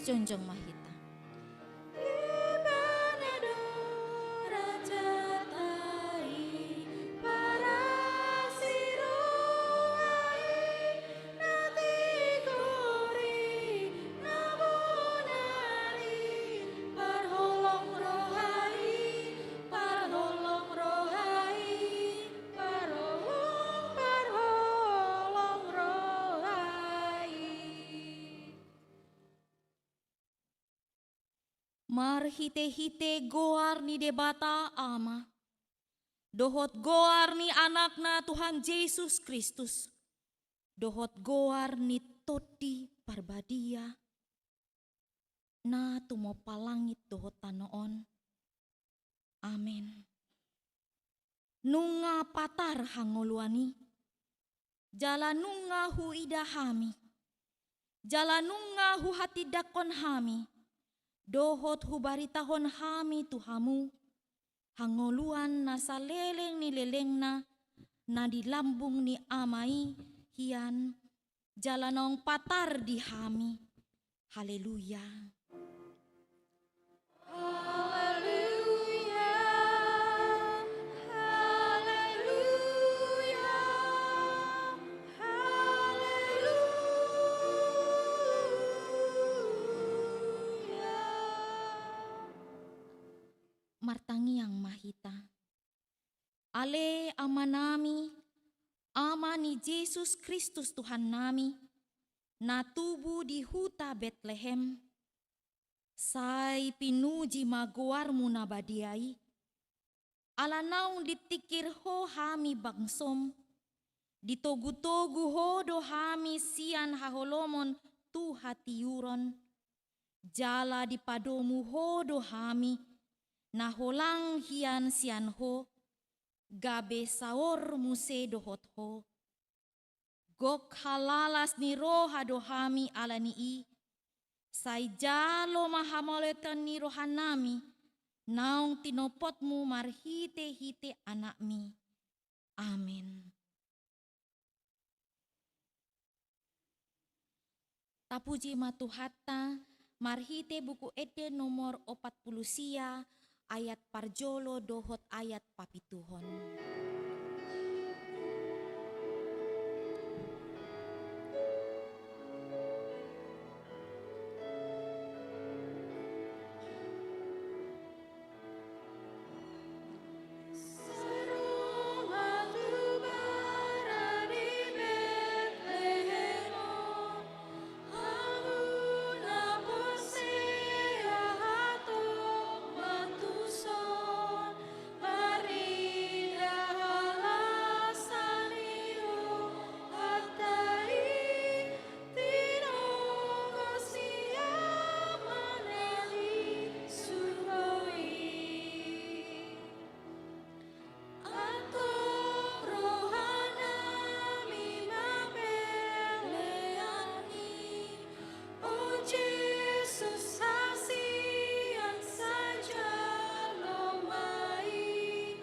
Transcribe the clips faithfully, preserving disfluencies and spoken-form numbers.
Jongjong ma hita. Ibana do raja ta i, parasi roha i, na tigor i, na bonar i, parholong roha i, parholong roha i, parholong, parholong roha i. Marhitehite goar ni Debata Ama, dohot goar ni Anakna Tuhan Jesus Kristus, dohot goar ni Tondi Parbadia, na tumompa langit dohot tano on. Amen. Nunga patar hangoluan i, jala nunga huida hami, jala nunga huhatindangkon hami, dohot hubaritahon hami tu hamu, hangoluan na saleleng ni lelengna, na di lambung ni Ama i hian, jala naung patar di hami. Haleluya. Haleluya, haleluya, haleluya. Martangiang ma hita. Ale Amanami, Ama ni Jesus Kristus Tuhannami, na tubu di huta Betlehem, sai pinuji ma goarmu na badia i, ala naung ditingkir ho hami bangsom, ditogutogu ho do hami sian haholomon tu hatiuron, jala dipadomu ho do hami, na holang hian sian ho, gabe saor muse dohot ho. Gok halalas ni roha do hami ala ni i, sai jalo ma hamauliateon ni rohanami, naung tinopotmu marhitehite Anakmi. Amen. Tapuji ma Tuhanta, marhite Buku Ende nomor opat pulu sia, ayat parjolo dohot ayat papituhon. Antong rohanami ma pelean i, o Jesus, hasian sai jalo ma i,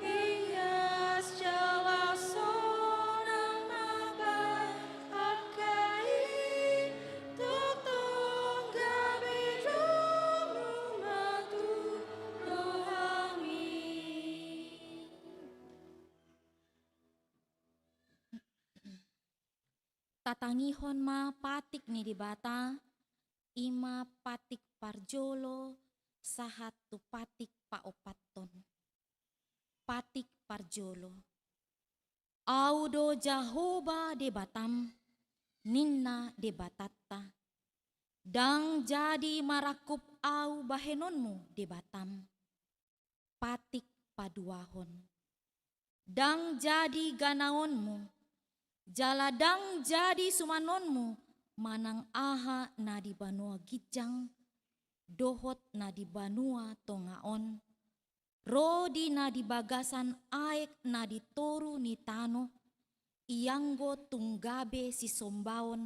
ias jala sonang ma bahen angka i, tongtong gabe domu ma tu rohami. Tatangihon ma patik ni Debata, i ma patik parjolo sahat tu patik paopathon. Patik parjolo. Ahu do Jahowa Debatam, ninna Debatanta. Ndang jadi marangkup ahu bahenonmu Debatam. Patik paduahon. Ndang jadi ganaonmu, jala ndang jadi sumanonmu manang aha na di banua ginjang dohot na di banua tonga on, ro di na di bagasan aek na di toru ni tano, ianggo tung gabe sisombaon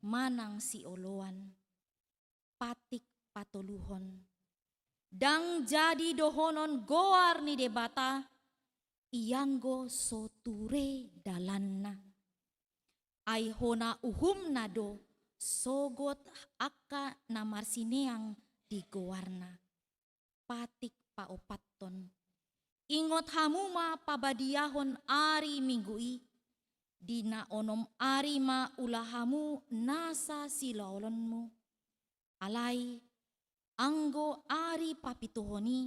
manang sioloan. Patik patoluhon. Ndang jadi dohonon goar ni Debata, ianggo so ture dalanna. Ai hona uhumna do sogot angka na marsineang di goarna. Patik paopathon. Ingot hamu ma pabadiahon ari Minggu i, di na onom ari ma ula hamu nasa siulaonmu. Alai, anggo ari papituhon i,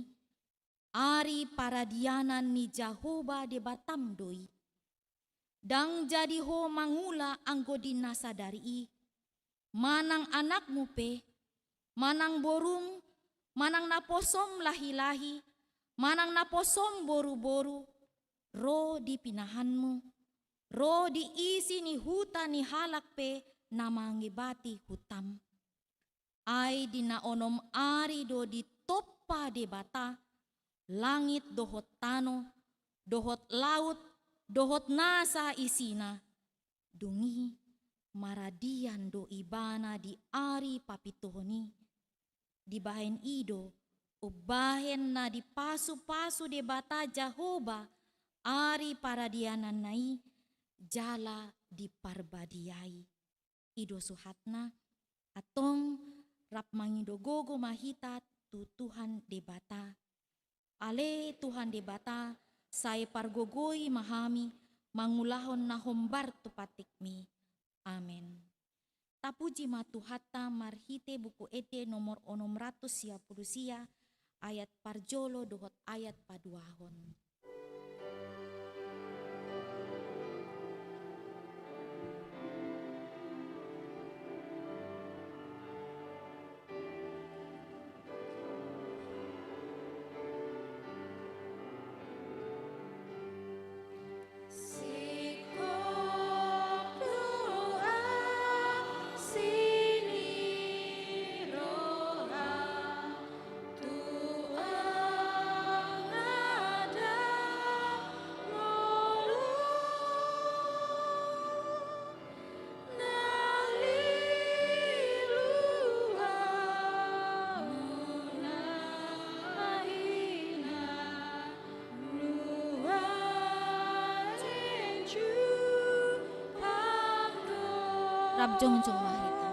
ari paradianan ni Jahowa Debatam do i. Ndang jadi ho mangula anggo di na sadari i, manang anakmu pe, manang borum, manang naposom lahi-lahi, manang naposom boru-boru, ro di pinahanmu, ro di isi ni huta ni halak pe na mangebati hutam. Ai di na onom ari do ditompa Debata langit dohot tano, dohot laut, dohot nasa isina. Dung i maradian do ibana di ari papituhon i. Dibahen i do umbahen na dipasu-pasu Debata Jahowa ari paradiananna i jala diparbadiai. I do suhatna. Antong rap mangido gogo ma hita tu Tuhan Debata. Ale Tuhan Debata, sai pargogoi ma hami mangulahon na hombar tu patikmi. Amen. Tapuji ma Tuhanta marhite Buku Ende nomor onom ratus sia pulu sia, ayat parjolo dohot ayat paduahon. Rap jongjong ma hita.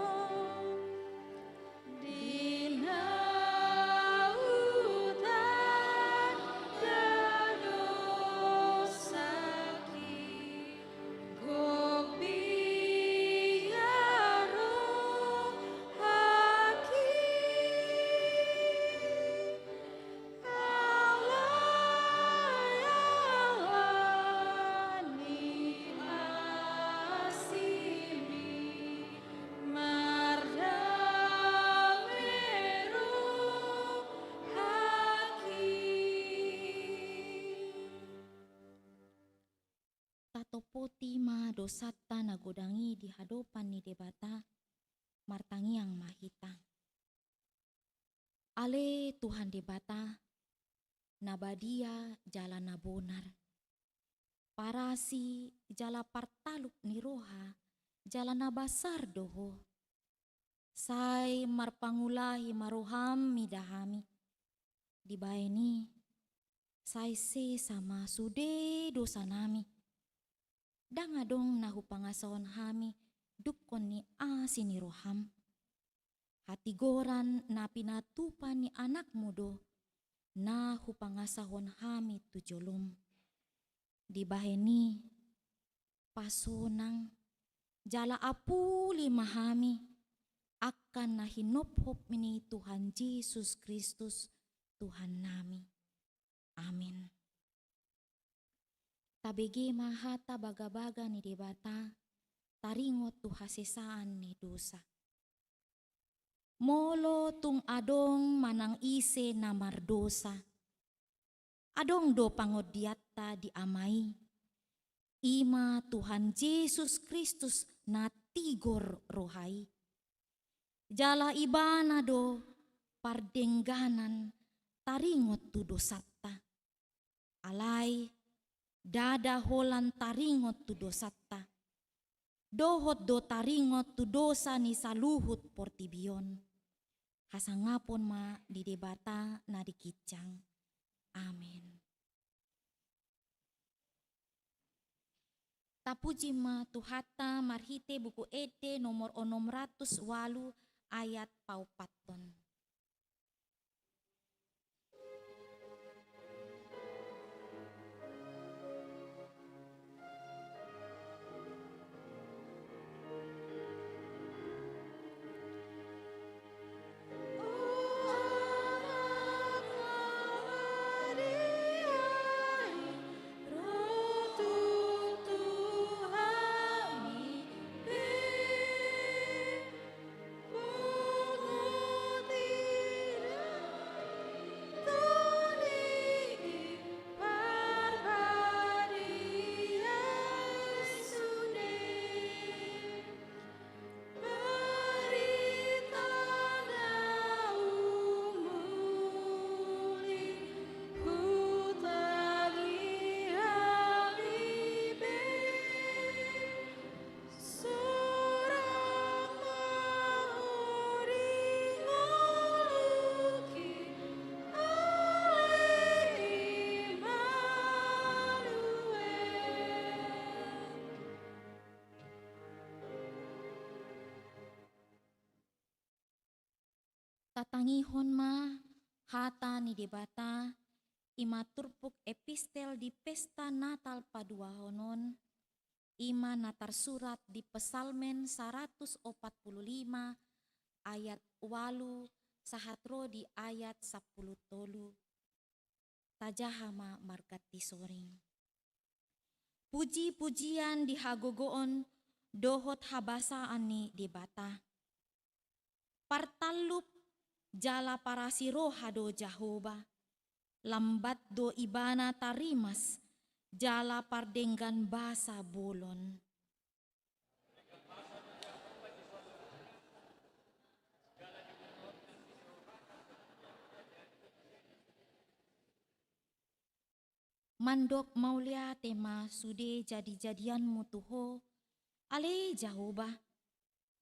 Tatopoti ma dosanta na godang i di hadopan ni Debata, martangiang ma hita. Ale Tuhan Debata, na badia jala na bonar, parasi jala partalup ni roha jala na basar do Ho. Sai marpangulahi ma roham mida hami. Dibahen i, sai sesa ma sude dosanami. Ndang adong na hupangasahon hami dungkon ni asi ni roham. Hatigoran na pinatupa ni anakmu do na hupangasahon hami tu jolom. Dibahen i, pasonang jala apuli ma hami angka na hinophop ni Tuhan Jesus Kristus Tuhannami. Amen. Tabege ma hata bagabaga ni Debata, taringot tu hasesaan ni dosa. Molo tung adong manang ise na mardosa, adong do pangondianta di Ama i, i ma Tuhan Jesus Kristus na tigor roha i. Jala Ibana do pardengganan taringot tu dosanta. Alai, ndada holan taringot tu dosanta. Dohot do taringot tu dosa ni saluhut portibi on. Hasangapon ma di Debata na di ginjang. Amen. Tapuji ma Tuhanta marhite Buku Ende nomor onom ratus ualu ayat paopathon. Tatangihon ma hata ni Debata, i ma turpuk epistel di pesta Natal paduahon on, i ma na tarsurat di Psalmen saratus opat pulu lima ayat ualu sahat ro di ayat sampulu tolu. Tajaha ma marganti soring. Puji-pujian di hagogoon dohot habasaan ni Debata. Partallup jala parasi roha do Jahowa, lambat do Ibana tarimas, jala pardenggan basa bolon. Mandok mauliate ma sude jadi-jadianmu tu Ho, ale Jahowa,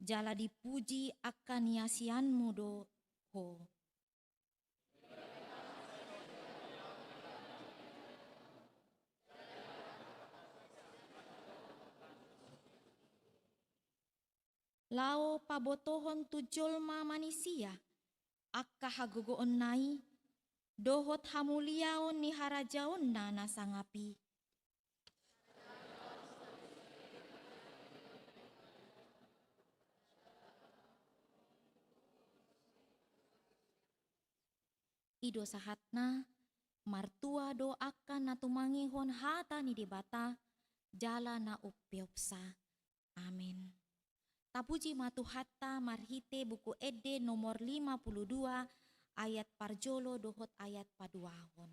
jala dipuji angka ni asianmu do Ho. Laho pabotohon tu jolma manisia angka hagogoonna i, dohot hamuliaon ni harajaonna na sangap i. I do sahatna, martua do angka na tumangihon hata ni Debata, jala na umpeopsa. Amen. Tapuji ma Tuhanta marhite Buku Ende nomor lima pulu dua ayat parjolo dohot ayat paduahon.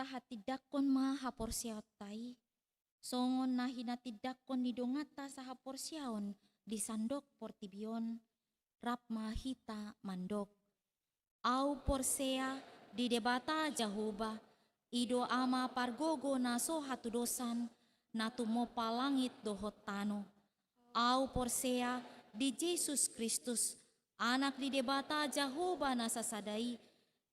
Tahatindangkon ma haporseaonta i, songon na hinatindangkon ni donganta sahaporseaon di sandok portibi on, rap ma hita mandok. Ahu porsea di Debata Jahowa, i do Ama pargogo na so hatudosan, na tumompa langit dohot tano. Ahu porsea di Jesus Kristus, Anak ni Debata Jahowa na sasada i,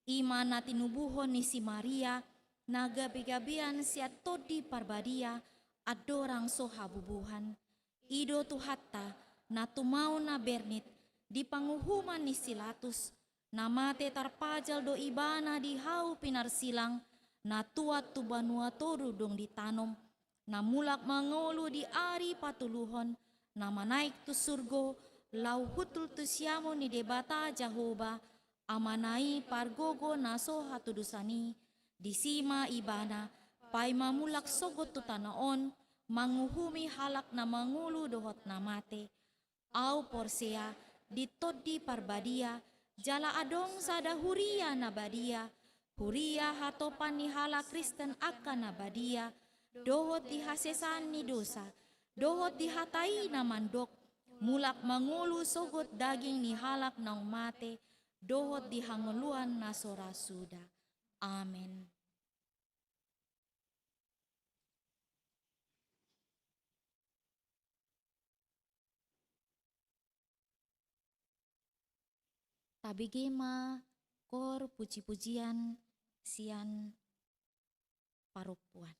i ma na tinubuhon ni si Maria, na gabegabean sian Tondi Parbadia, andorang so habubuhan. I do Tuhanta, na tumaon na bernit, di panguhuman ni si Latus, na mate tarpajal do Ibana di hau pinarsilang, na tuat tu banua toru dung ditanom, na mulak mangolu di ari patoluhon, na manaek tu surgo, laho hundul tu siamun ni Debata Jahowa, Amana i pargogo na so hatudosan i, disi ma Ibana, paima mulak sogot tu tano on, manguhumi halak na mangolu dohot na mate. Ahu porsea di Tondi Parbadia, jala adong sada huria na badia, huria hatopan ni halak Kristen angka na badia, dohot di hasesaan ni dosa, dohot di hata i na mandok, mulak mangolu sogot daging ni halak naung mate, dohot di hangoluan na so ra suda. Amen. Tabege ma koor pujipujian sian parompuan.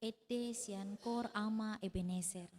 Ende sian Kor Ama Ebenezer.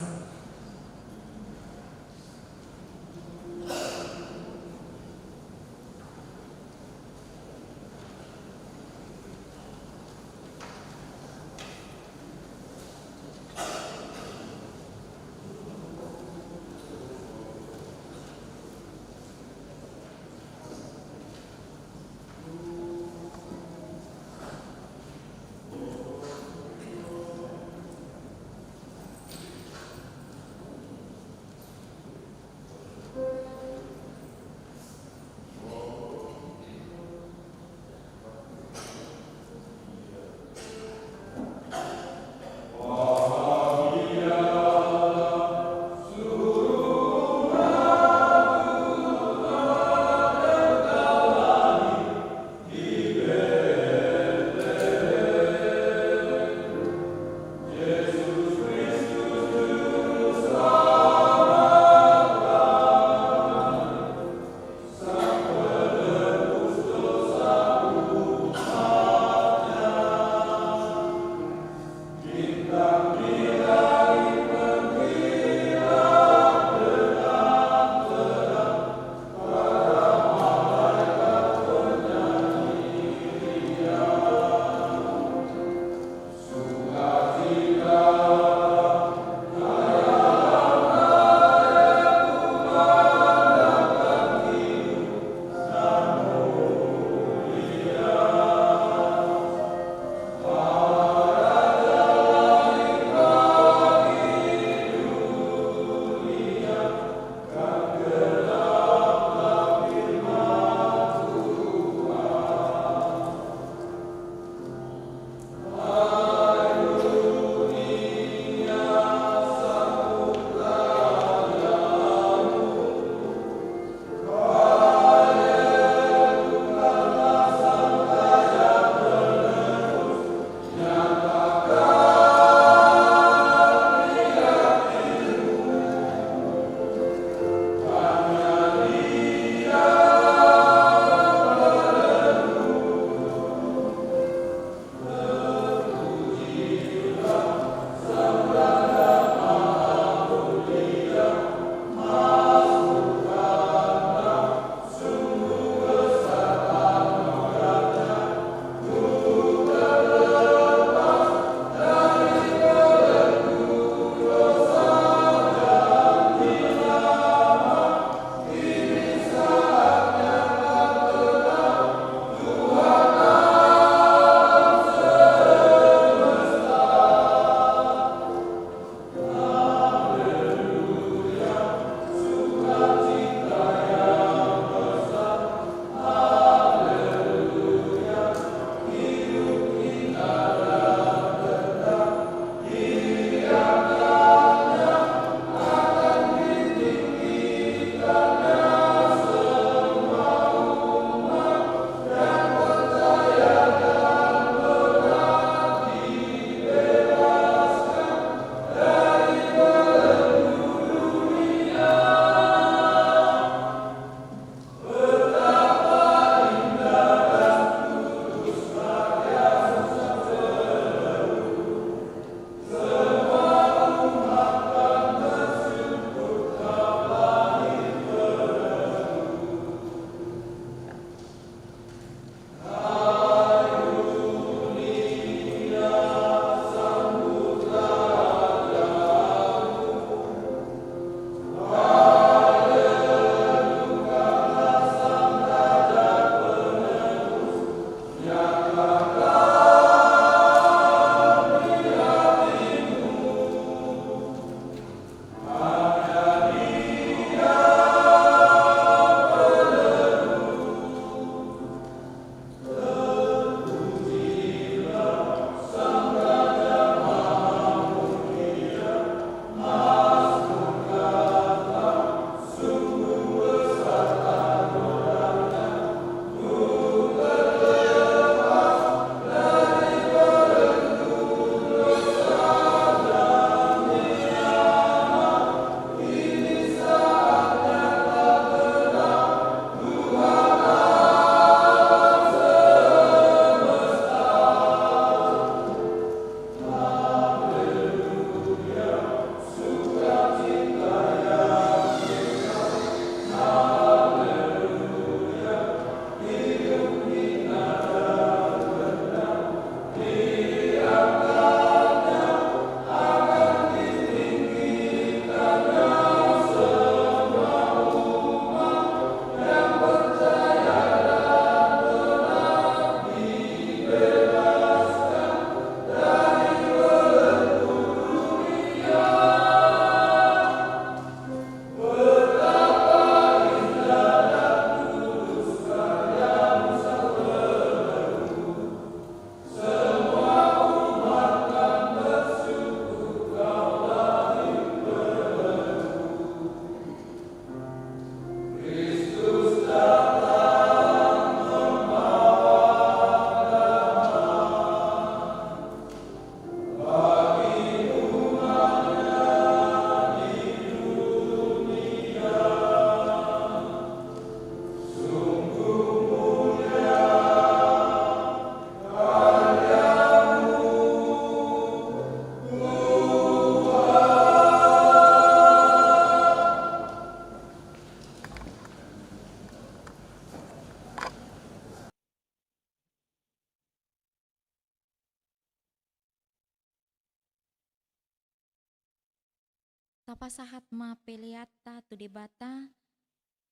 Tapasahat ma peleanta tu Debata,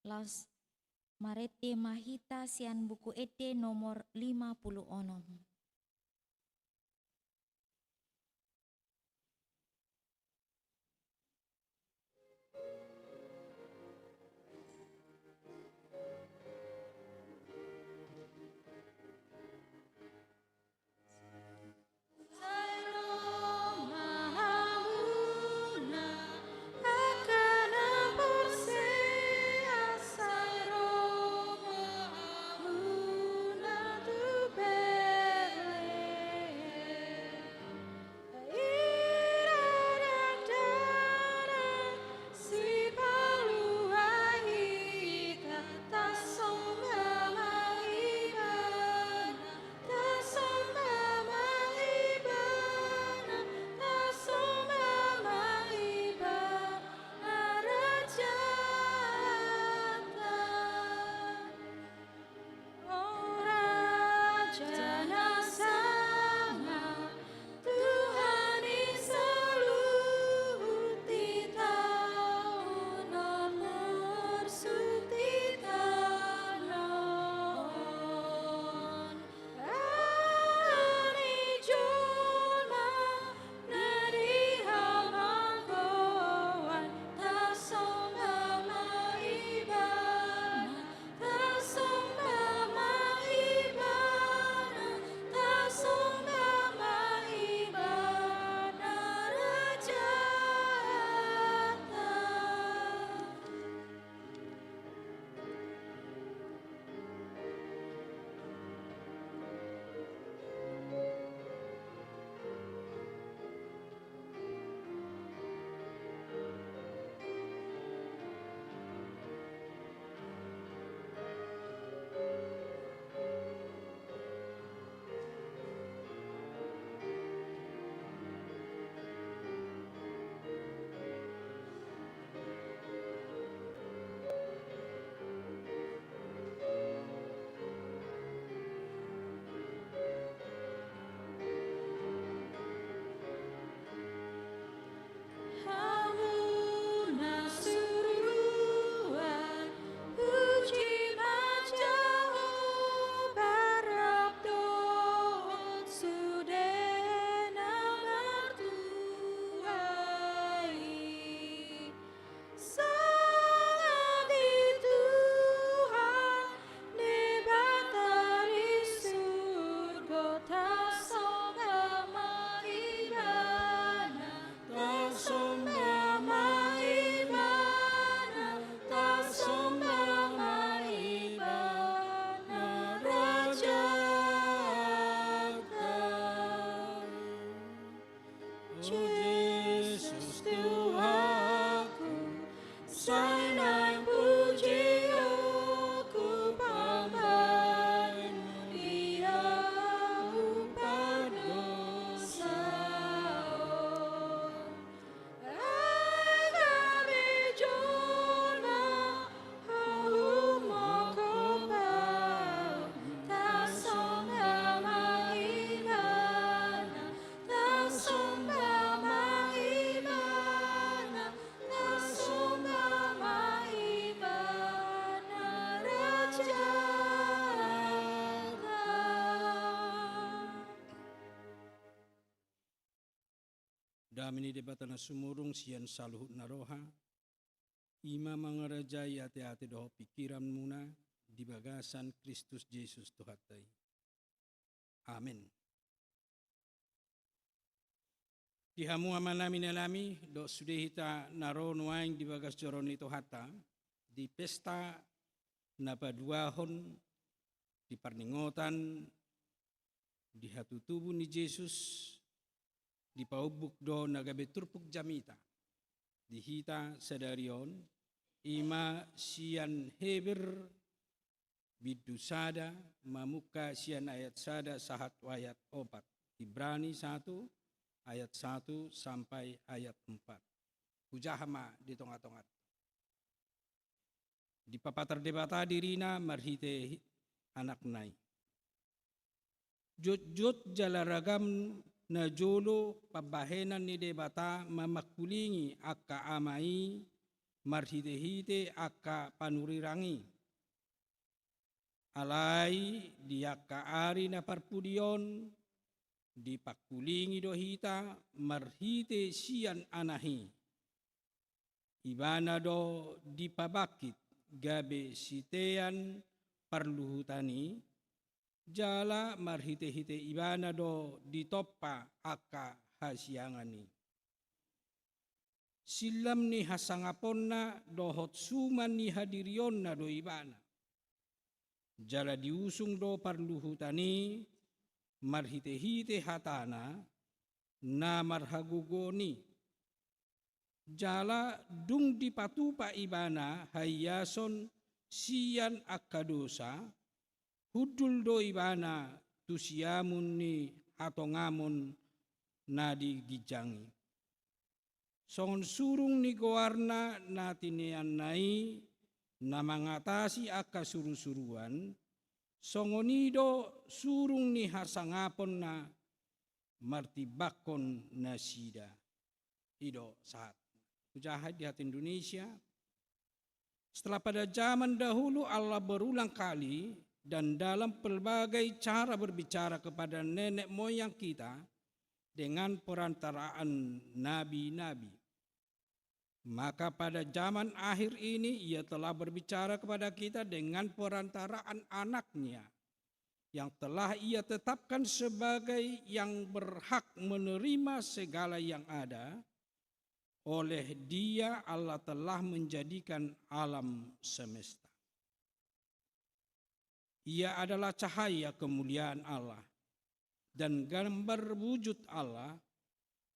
laos marende ma hita sian Buku Ende nomor lima puluh onom. Dame ni Debata na sumurung sian saluhut na roha, i ma mangarajai ateate dohot pingkiranmuna di bagasan Kristus Jesus Tuhanta i. Amen. Di hamu amanami, inanami, dohot sude hita na ro nuaeng di bagas joro ni Tuhanta, di pesta na paduahon, di parningotan di hatutubu ni Jesus, dipaumbuk do na gabe turpuk jamita di hita sadari on, i ma sian Heber bindu sada, mamungka sian ayat sada sahat tu ayat opat. Ibrani satu ayat satu sampai ayat empat. Hujaha ma di tongatonga. Dipapatar Debata dirina marhite Anakna i. Jotjot jala ragam najolo pambahenan ni Debata mamangkulingi angka ama i marhite-hite angka panurirang i. Alai di angka ari na parpudi on, dipangkulingi do hita marhite sian Anak i. Ibana do dipabangkit gabe sitean parluhutan i, jala marhite-hite Ibana do ditompa angka hasiangan i. Sillam ni hasangaponna dohot suma ni hadirionna do Ibana. Jala diusung do parluhutan i marhite-hite hatana na marhagogoon i. Jala dung dipatupa Ibana haiason sian angka dosa, hundul do Ibana tu siamun ni hatongamon na di ginjang i. Songon surung ni goarna na tineanna i na mangatasi angka surusuruan, songon i do surung ni hasangaponna martimbangkon nasida. I do sahat. Hujaha di hata Indonesia. Setelah pada zaman dahulu Allah berulang kali dan dalam pelbagai cara berbicara kepada nenek moyang kita dengan perantaraan nabi-nabi. Maka pada zaman akhir ini Ia telah berbicara kepada kita dengan perantaraan Anak-Nya, yang telah Ia tetapkan sebagai yang berhak menerima segala yang ada. Oleh Dia Allah telah menjadikan alam semesta. Ia adalah cahaya kemuliaan Allah dan gambar wujud Allah,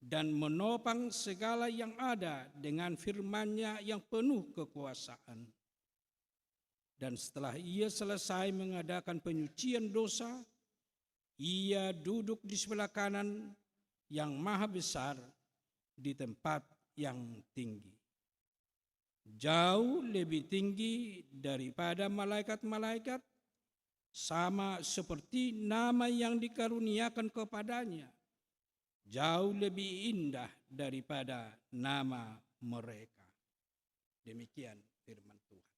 dan menopang segala yang ada dengan firman-Nya yang penuh kekuasaan. Dan setelah Ia selesai mengadakan penyucian dosa, Ia duduk di sebelah kanan Yang Maha Besar di tempat yang tinggi. Jauh lebih tinggi daripada malaikat-malaikat, sama seperti nama yang dikaruniakan kepada-Nya, jauh lebih indah daripada nama mereka. Demikian firman Tuhan.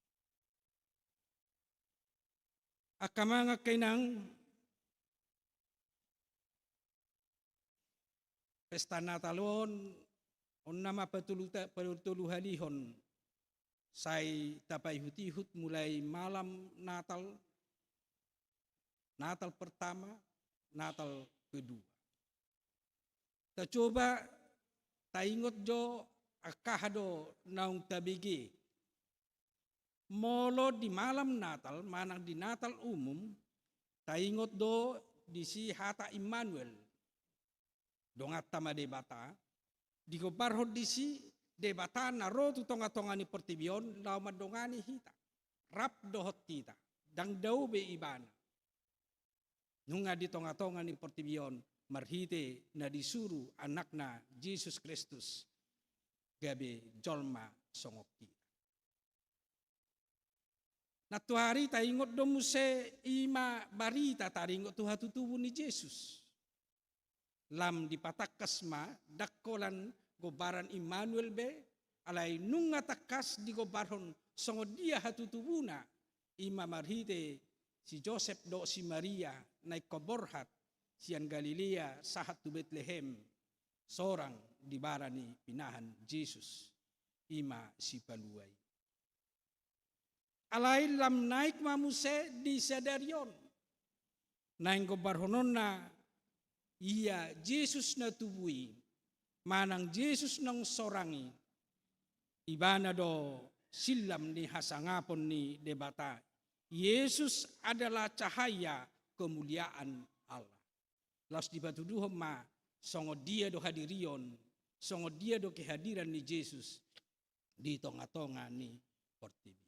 Angka amang, angka inang, pesta Natal on, on nama patolu ta-, patolu halihon sai tapaihut-ihut mulai malam Natal, Natal pertama, Natal kedua. Tacoba taingot jo angka aha do naung tabege. Molo di malam Natal manang di Natal umum, taingot do disi hata Immanuel, Donganta ma Debata, digombarhon disi Debata na ro tu tonga-tonga ni portibi on laho mandongani hita, rap dohot hita, ndang dao be Ibana. Nunga di tonga-tonga ni portibi on marhite na disuru Anakna Jesus Kristus gabe jolma songon hita. Nantuari taingot do muse i ma barita taringot tu hatutubu ni Jesus. Lam dipatangkas ma, ndang holan gombaran Immanuel be, alai nunga tangkas digombarhon songon dia hatutubuna, i ma marhite si Josep dohot si Maria na ingkon borhat sian Galilea sahat tu Betlehem, sorang di bara ni pinahan Jesus, i ma Sipalua i. Alai lam naik ma muse di sadari on. Naeng gombarhononna ia Jesus na tubu i, manang Jesus naung sorang i, Ibana do sillam ni hasangapon ni Debata. Yesus adalah cahaya kemuliaan Allah. Laos dipatuduhon ma songon dia do hadirion, songon dia do kehadiran ni Jesus di tonga-tonga ni portibi on.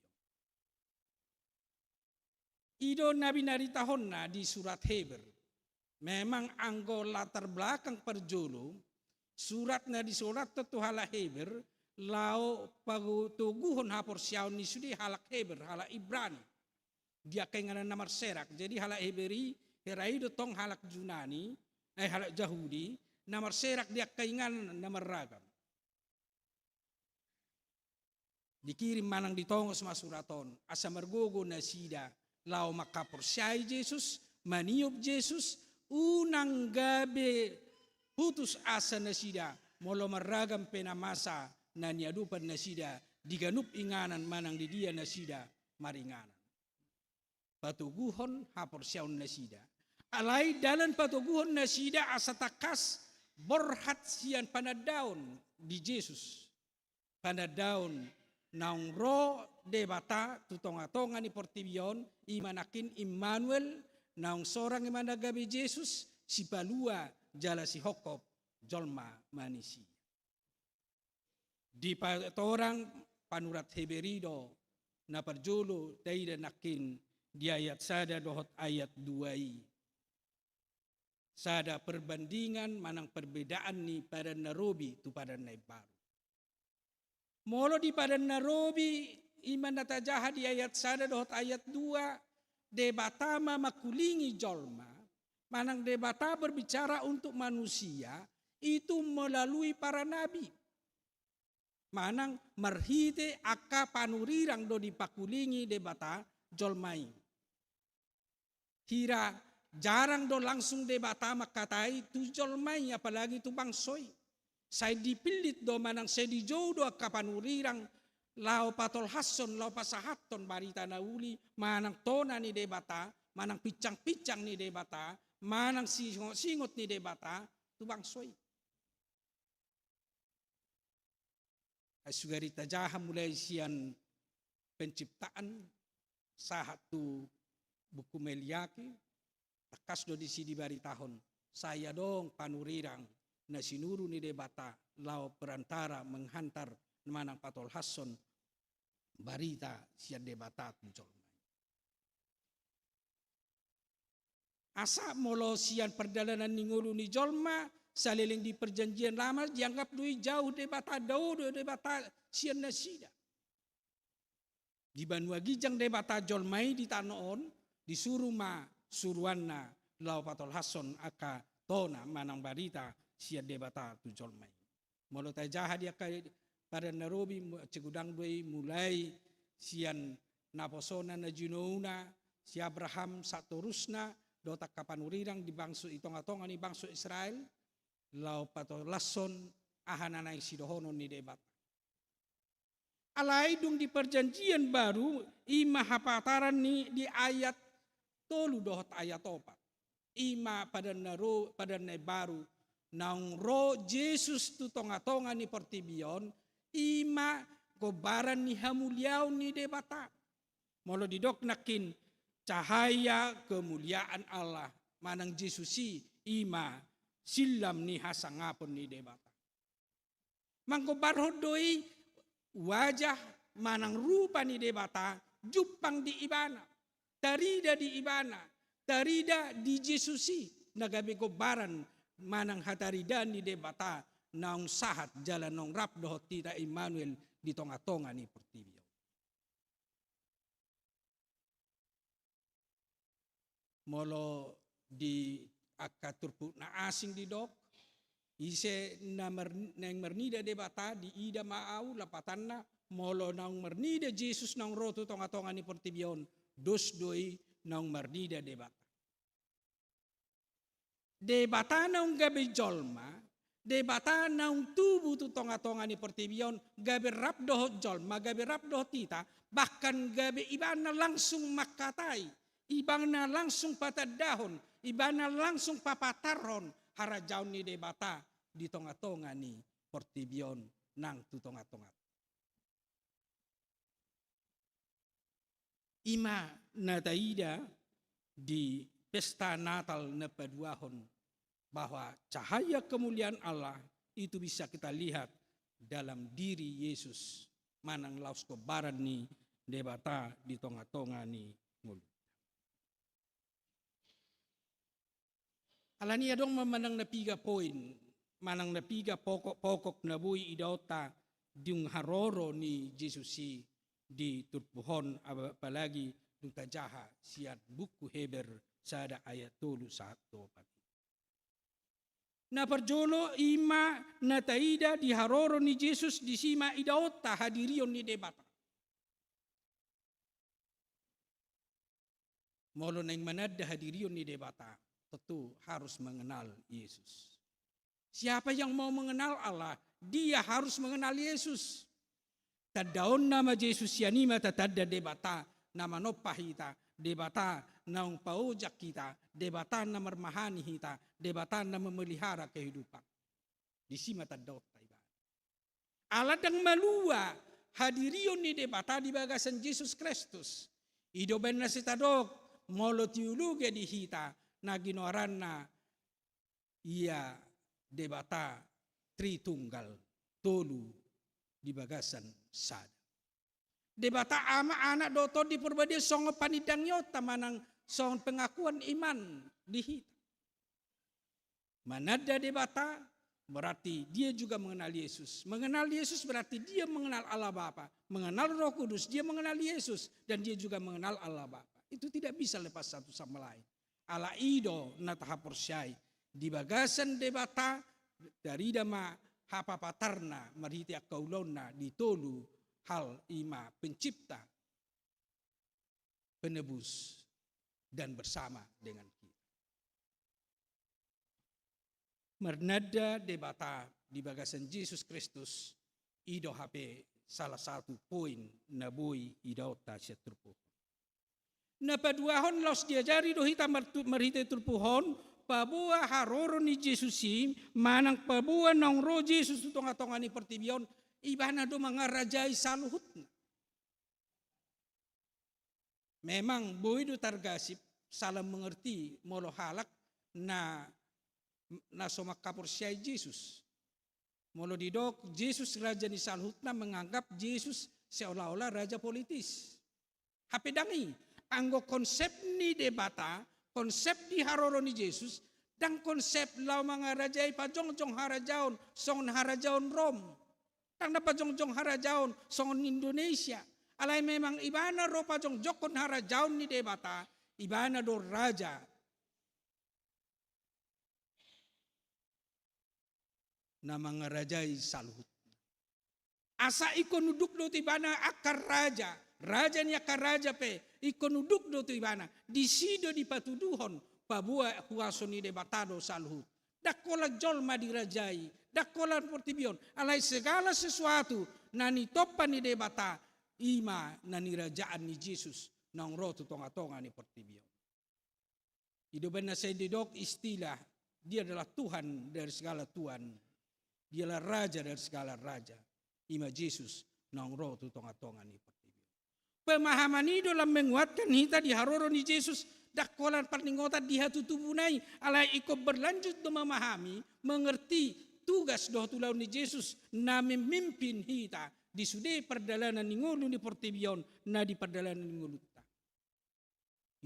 I do na binaritahonna di surat Heber. Memang anggo latar belakang parjolo, surat na disurathon tu halak Heber, laho patoguhon haporseaon ni sude halak Heber, halak Ibrani. Di angka inganan na marserak. Jadi halak Heber i, hera i do tong halak Junani, eh, halak Jahudi, na marserak di angka inganan na marragam. Dikirim manang ditongos ma surat on, asa margogo nasida laho mangkaporseai Jesus, maniop Jesus, unang gabe putus asa nasida, molo marragam pe na masa na niadopan nasida di ganup inganan manang di dia nasida maringanan. Patoguhon haporseaon nasida. Alai dalan patoguhon nasida asa tangkas borhat sian panandaon di Jesus. Panandaon naung ro Debata tu tongatonga ni portibi on, i ma nangkin Immanuel, naung sorang i ma na gabe Jesus, sipalua jala sihophop jolma manisia. Dipatorang panurat Heber i do na parjolo taida nangkin di ayat sada dohot ayat dua i. Sada perbandingan manang perbedaan ni Padan Na Robi tu Padan Na Imbaru. Molo di Padan Na Robi, i ma na tajaha di ayat sada dohot ayat dua, Debata ma mangkulingi jolma, manang Debata berbicara untuk manusia itu melalui para nabi. Manang marhite angka panurirang do dipangkulingi Debata jolma i. Hira jarang do langsung Debata mangkatai tu jolma i, apalagi tu bangso i. Sai dipillit do manang sai dijou do angka panurirang laho patolhashon, laho pasahathon barita na uli, manang tona ni Debata, manang pinsangpinsang ni Debata, manang singotsingot ni Debata tu bangso i. Ai sugari tajaha mulai sian Penciptaan sahat tu buku Meleaki, tangkas do disi dibaritahon, sai adong panurirang na sinuru ni Debata laho perantara menghantar manang patolhashon barita sian Debata tu jolma i. Asa molo sian pardalanan ni ngolu ni jolma, saleleng di Perjanjian Lama, dianggap do i jauh Debata, dao do Debata sian nasida. Di banua ginjang Debata jolma i di tano on, disuru ma suruanna laho patolhashon angka tona manang barita sian Debata tu jolma i. Molo tajaha di angka Padan Na Robi, mu-, sai godang do i mulai sian naposona na jinouna si Abraham sahat torusna, dohot angka panurirang di bangso, di tongatonga ni bangso Israel, laho patolhashon aha na naeng sidohonon ni Debata. Alai dung di Perjanjian Baru, i ma hapataran ni di ayat tolu dohot ayat opat. I ma Padan Na Ro-, Padan Na Imbaru, naung ro Jesus tu tongatonga ni portibi on, i ma gombaran ni hamuliaon ni Debata. Molo didok nangkin, cahaya kemuliaan Allah, manang Jesus i, i ma sillam ni hasangapon ni Debata. Manggombarhon do i wajah manang rupa ni Debata jumpang di ibana, tarida di ibana, tarida di Jesus i, na gabe gombaran manang hataridaan ni Debata naung sahat jala naung rap dohot hita Immanuel di tongatonga ni portibi on. Molo di angka turpuk na asing didok, ise na mar-, naeng marnida Debata, diida ma ahu, lapatanna, molo naung marnida Jesus naung ro tu tongatonga ni portibi on, dos do i naung marnida Debata. Debata naung gabe jolma, Debata naung tubu tu tongatonga ni portibi on, gabe rap dohot jolma, gabe rap dohot hita, bahkan gabe ibana langsung mangkatai, ibana langsung patandahon, ibana langsung papatarhon harajaon ni Debata di tongatonga ni portibi on nang tu tongatonga. I ma na taida di pesta Natal na paduahon, bahwa cahaya kemuliaan Allah itu bisa kita lihat dalam diri Yesus, manang laos gombaran ni Debata di tongatonga ni ngolu. Alani adong ma manang na piga poin, manang na piga pokok-pokok na boi idaonta dung haroro ni Jesus i di turpuk on, apalagi dung tajaha sian buku Heber sada ayat tolu sahat tu opat. Na parjolo i ma na taida di haroro ni Jesus, disi ma idaonta hadirion ni Debata. Molo naeng mananda hadirion ni Debata, tentu harus mengenal Yesus. Siapa yang mau mengenal Allah, dia harus mengenal Yesus. Tandaonna ma Jesus, sian i ma tatanda Debata na manompa hita, Debata naung paojak hita, Debata na marmahani hita, Debata na memelihara kehidupan. Disi ma tandaonta ibana. Ala ndang malua hadirion ni Debata di bagasan Jesus Kristus. I do umbahen na sai tadok, molo teologia di hita, na ginoaranna ia Debata Tritunggal, tolu di bagasan sada. Debata Ama, Anak dohot Tondi Porbadia songon panindangionta manang songon pengakuan iman di hita. Mananda Debata berarti dia juga mengenal Yesus. Mengenal Yesus berarti dia mengenal Allah Bapa. Mengenal Roh Kudus, dia mengenal Yesus dan dia juga mengenal Allah Bapa. Itu tidak bisa lepas satu sama lain. Ala i do na tahaporseai, di bagasan Debata tarida ma hapapatarna marhite angka ulaonna di tolu hal, i ma Pencipta, Penebus, dan bersama dengan kita. Mananda Debata di bagasan Jesus Kristus, i do hape salah satu poin na boi idaonta sian turpuk on. Na paduahon, laos diajari do hita martu-, marhite turpuk on, paboa haroro ni Jesus i, manang paboa naung ro Jesus tu tonga-tonga ni portibi on, ibana do mangarajai saluhutna. Memang boi do targasip salah mengerti molo halak na, na so mangkaporseai Jesus. Molo didok Jesus raja ni saluhutna, menganggap Jesus seolah-olah raja politis. Hape ndang i, anggo konsep ni Debata, konsep di haroro ni Jesus, ndang konsep laho mangarajai pajongjong harajaon, songon harajaon Rom. Ndang na pajongjong harajaon songon Indonesia. Alai memang ibana ro pajongjongkon harajaon ni Debata, ibana do raja na mangarajai saluhut. Asa ingkon unduk do tu ibana angka raja, raja ni angka raja pe, ingkon unduk do tu ibana, disi do dipatuduhon, paboa huaso ni Debata do saluhut. Ndang holan jolma dirajai, ndang holan portibi on, alai segala sesuatu na nitompa ni Debata, i ma na nirajaan ni Jesus naung ro tu tonga-tonga ni portibi on. I do umbahen na sai didok istilah, dia adalah Tuhan dari segala tuhan, dialah Raja dari segala raja, i ma Jesus naung ro tu tonga-tonga ni portibi on. Pemahaman i do lam menguatkan hita di haroro ni Jesus, ndang holan parningotan di hatutubuna i, alai ingkon berlanjut do memahami, mengerti tugas dohot ulaon ni Jesus na memimpin hita di sude pardalanan ni ngolu ni portibi on, na di pardalanan ni ngolunta.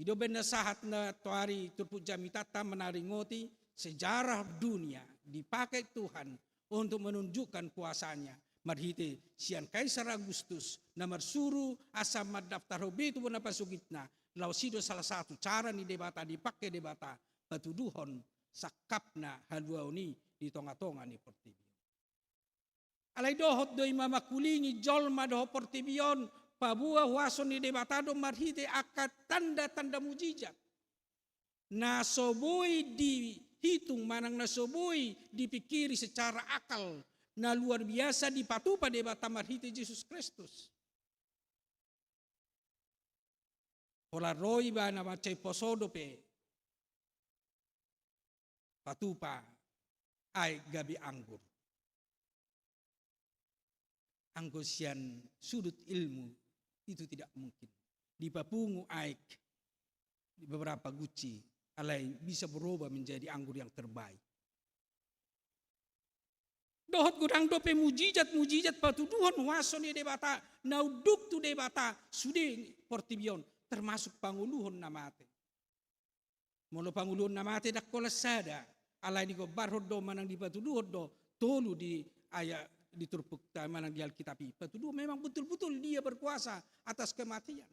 I do umbahen na sahat na toari turpuk jamitanta manaringoti sejarah dunia dipakai Tuhan untuk menunjukkan kuasanya marhite sian Kaisar Agustus na marsuru asa mandaftarhon be tu bona pasogitna, laos i do salah satu cara ni Debata, dipake Debata patuduhon sangkapna haluaon i di tonga-tonga ni portibi. Alai dohot do i ma mangkulingi jolma dohot portibi on, paboa huaso ni Debata do marhite angka tanda-tanda mujizat na so boi dihitung manang na so boi dipikiri secara akal, na luar biasa dipatupa Debata marhite Jesus Kristus. Holan ro ibana mansai poso dope patupa aek gabe anggur. Anggo sian sudut ilmu itu tidak mungkin. Dipapungu aek di beberapa guci, alai bisa berubah menjadi anggur yang terbaik. Dohot godang dope mujizat-mujizat patuduhon huaso ni Debata, na unduk tu Debata sude portibi on, termasuk pangoluhon na mate. Molo pangoluhon na mate ndang holan sada, alai digombarhon do manang dipatuduhon do tolu di ayat di turpukta manang di Alkitab i. Patuduhon memang betul-betul Dia berkuasa atas kematian.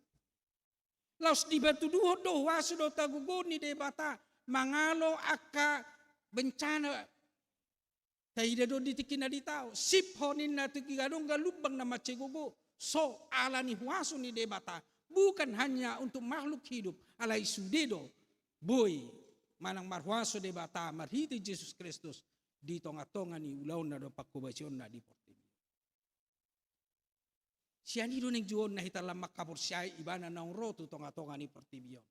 Laos dipatuduhon do huaso dohot hagogoon ni Debata mangalo angka bencana Taida do di tingki na di tao, sip ho ninna tingki adong galumbang na mansai gogo, so ala ni huaso ni Debata, bukan hanya untuk makhluk hidup, alai sude do boi manang marhuaso Debata marhite Jesus Kristus di tonga-tonga ni ulaonna dohot pangkobasionna di portibi on. Sian i do naeng juaonna hita lam mangkaporseai Ibana naung ro tu tonga-tonga ni portibi on.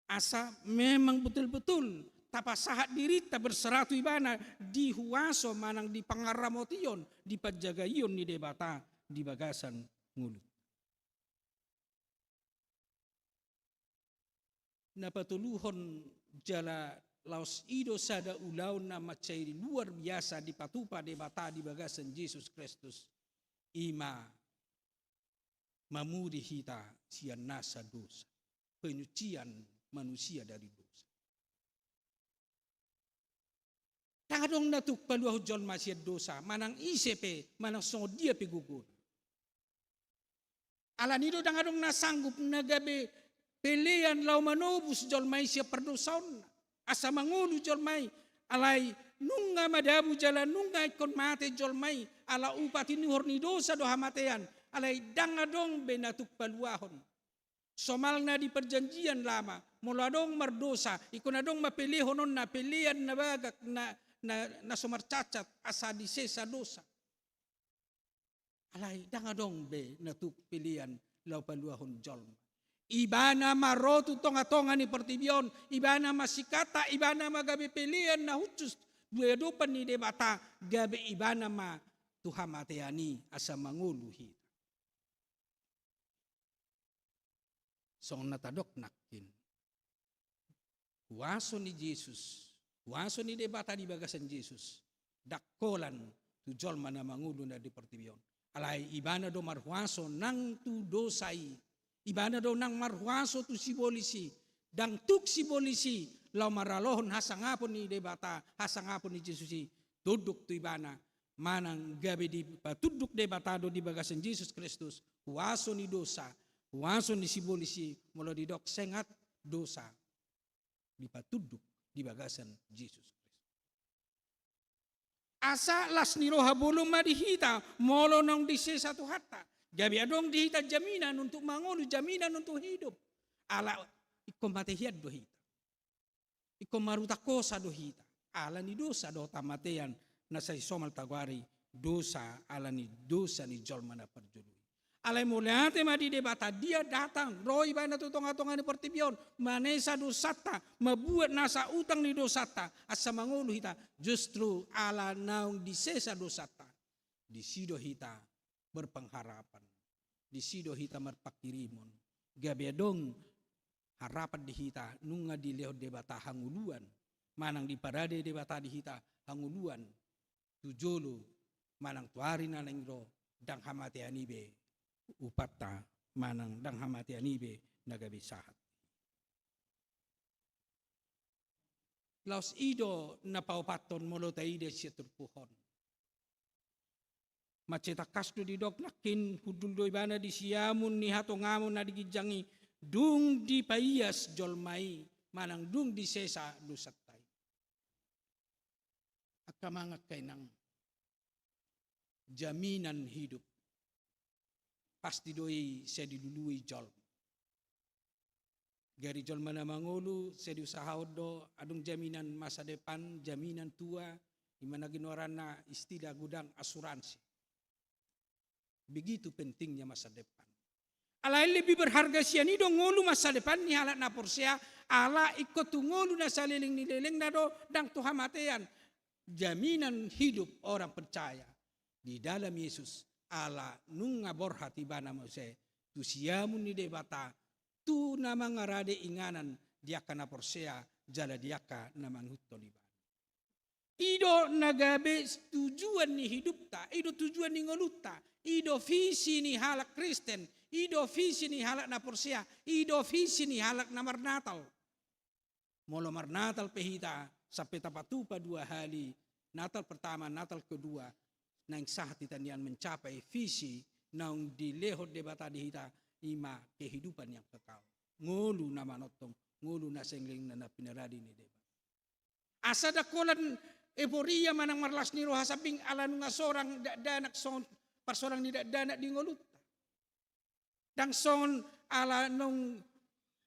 Asa memang betul-betul tapasahat dirinta berserah tu Ibana di huaso manang di pangaramotion, di panjagaion ni Debata di bagasan ngolu. Na patoluhon jala laos i do sada ulaon na mansai luar biasa dipatupa Debata di bagasan Jesus Kristus, i ma mamuri hita sian nasa dosa, penyucian manusia dari dosa. Ndang adong na tuk paluahon jolma sian dosa, manang ise pe, manang songon dia pe gogona. Alani do ndang adong na sanggup na gabe pelean laho manobus jolma i sian pardosaonna. Asa mangolu jolma i, alai nunga madabu jala nunga ingkon mate jolma i, ala upa tinuhor ni dosa do hamatean, alai ndang adong be na tuk paluahon. Somalna di Perjanjian Lama, molo adong mardosa, ingkon adong ma pelehononna, pelean na bagak, na, na, na so marcacat, asa disesa dosa. Alai ndang adong be na tuk pelean laho paluahon jolma. Ibana ma ro tu tonga-tonga ni portibi on, Ibana ma sikata, Ibana ma gabe pelean na hushus di adopan ni Debata, gabe Ibana ma tu hamatean i asa mangolu hita. Songon na tadok nangkin, huaso ni Jesus, huaso ni Debata di bagasan Jesus, ndang holan tu jolma na mangolu na di portibi on. Alai Ibana do marhuaso nang tu dosa i. Ibana do nang marhuaso tu sibolis i. Ndang tuk sibolis i laho maralohon hasangapon ni Debata, hasangapon ni Jesus i tunduk tu Ibana, manang gabe dipatunduk Debata do di bagasan Jesus Kristus, huaso ni dosa, huaso ni sibolis i, molo didok sengat dosa, dipatunduk di bagasan Jesus Kristus. Asa las ni roha bolon ma di hita, molo naung disesa Tuhanta, gabe adong di hita jaminan untuk mangolu, jaminan untuk hidup. Ala ingkon mate hian do hita. Ingkon marhutang hosa do hita, ala ni dosa dohot hamatean na sai somal tagoari dosa, ala ni dosa ni jolma na parjolo i. Alai mauliate ma di Debata, Dia datang, ro Ibana tu tonga-tonga ni portibi on, manesa dosanta, mambuat nasa utang ni dosanta, asa mangolu hita, justru ala naung disesa dosanta, disi do hita berpengharapan. Disi do hita marpanghirimon. Gabe adong harapan di hita, nunga dilehon Debata hangoluan, manang diparade Debata di hita hangoluan tu jolo, manang tu ari na naeng ro, ndang hamatean i be upanta, manang ndang hamatean i be na gabe sahat. Laos i do na paopathon molo taida sian turpuk on. Mansai tangkas do didok nangkin, hundul do Ibana di siamun ni hatongamon na di ginjang i, dung dipaias jolma i, manang dung disesa dosanta i. Angka amang, angka inang, jaminan hidup pasti do i sai dilului jolma. Gari jolma na mangolu, sai diusahahon do, adong jaminan masa depan, jaminan tua, i ma na ginoaranna istilah godang asuransi. Begitu pentingnya masa depan. Alai lebih berharga sian i do ngolu masa depan ni halak na porsea, ala ingkon tu ngolu na saleleng ni lelengna do, ndang tu hamatean. Jaminan hidup orang percaya di dalam Yesus, ala nunga borhat ibana muse tu siamun ni Debata, tu na mangarade inganan di angka na porsea jala di angka na mangihuthon ibana. I do na gabe tujuan ni hidupta, i do tujuan ni ngolunta, i do visi ni halak Kristen, i do visi ni halak na porsea, i do visi ni halak na marnatal. Molo marnatal pe hita sampe tapatupa dua hali, Natal pertama, Natal kedua, naeng sahat hita nian mencapai visi naung dilehon Debata di hita, i ma kehidupan yang kekal. Ngolu na manongtong, ngolu na saleleng na pinarade ni Debata. Asa ndang holan Euforia manang marlas ni roha sambing ala nunga sorang dakdanak songon parsorang ni dakdanak di ngolunta. Ndang songon ala naung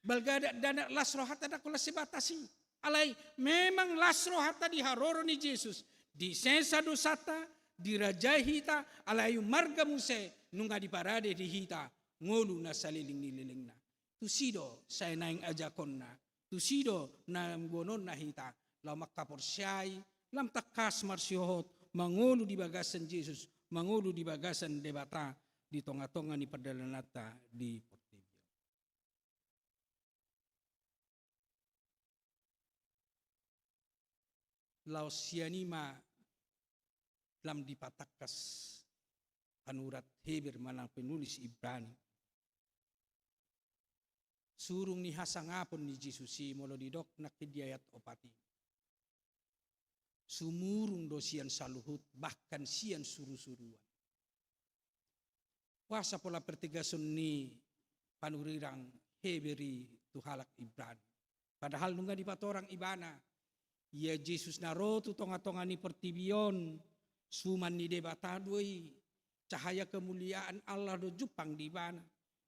balga dakdanak las rohanta, ndang holan sebatas i. Alai memang las rohanta di haroro ni Jesus, disesa dosanta, dirajai hita, alai ummarga muse nunga diparade di hita ngolu na saleleng ni lelengna. Tusi do sai naeng ajakonna, tusi do naeng boanonna hita, lam mangkaporseai, lam tangkas marsihohot mangolu di bagasan Jesus, mangolu di bagasan Debata di tonga-tonga ni pardalananta di portibi on. Laos sian i ma lam dipatangkas panurat Heber manang penulis Ibrani. Surung ni hasangapon ni Jesus i molo didok nangkin di ayat opat i. Sumurung do sian saluhut, bahkan sian suru-suruan. Boasa pola pertegason ni panurirang Heber i tu halak Ibrani? Padahal nunga dipatorang ibana, ia Jesus na ro tu tonga-tonga ni portibi on, suman ni Debata do i, cahaya kemuliaan Allah do jumpang di ibana.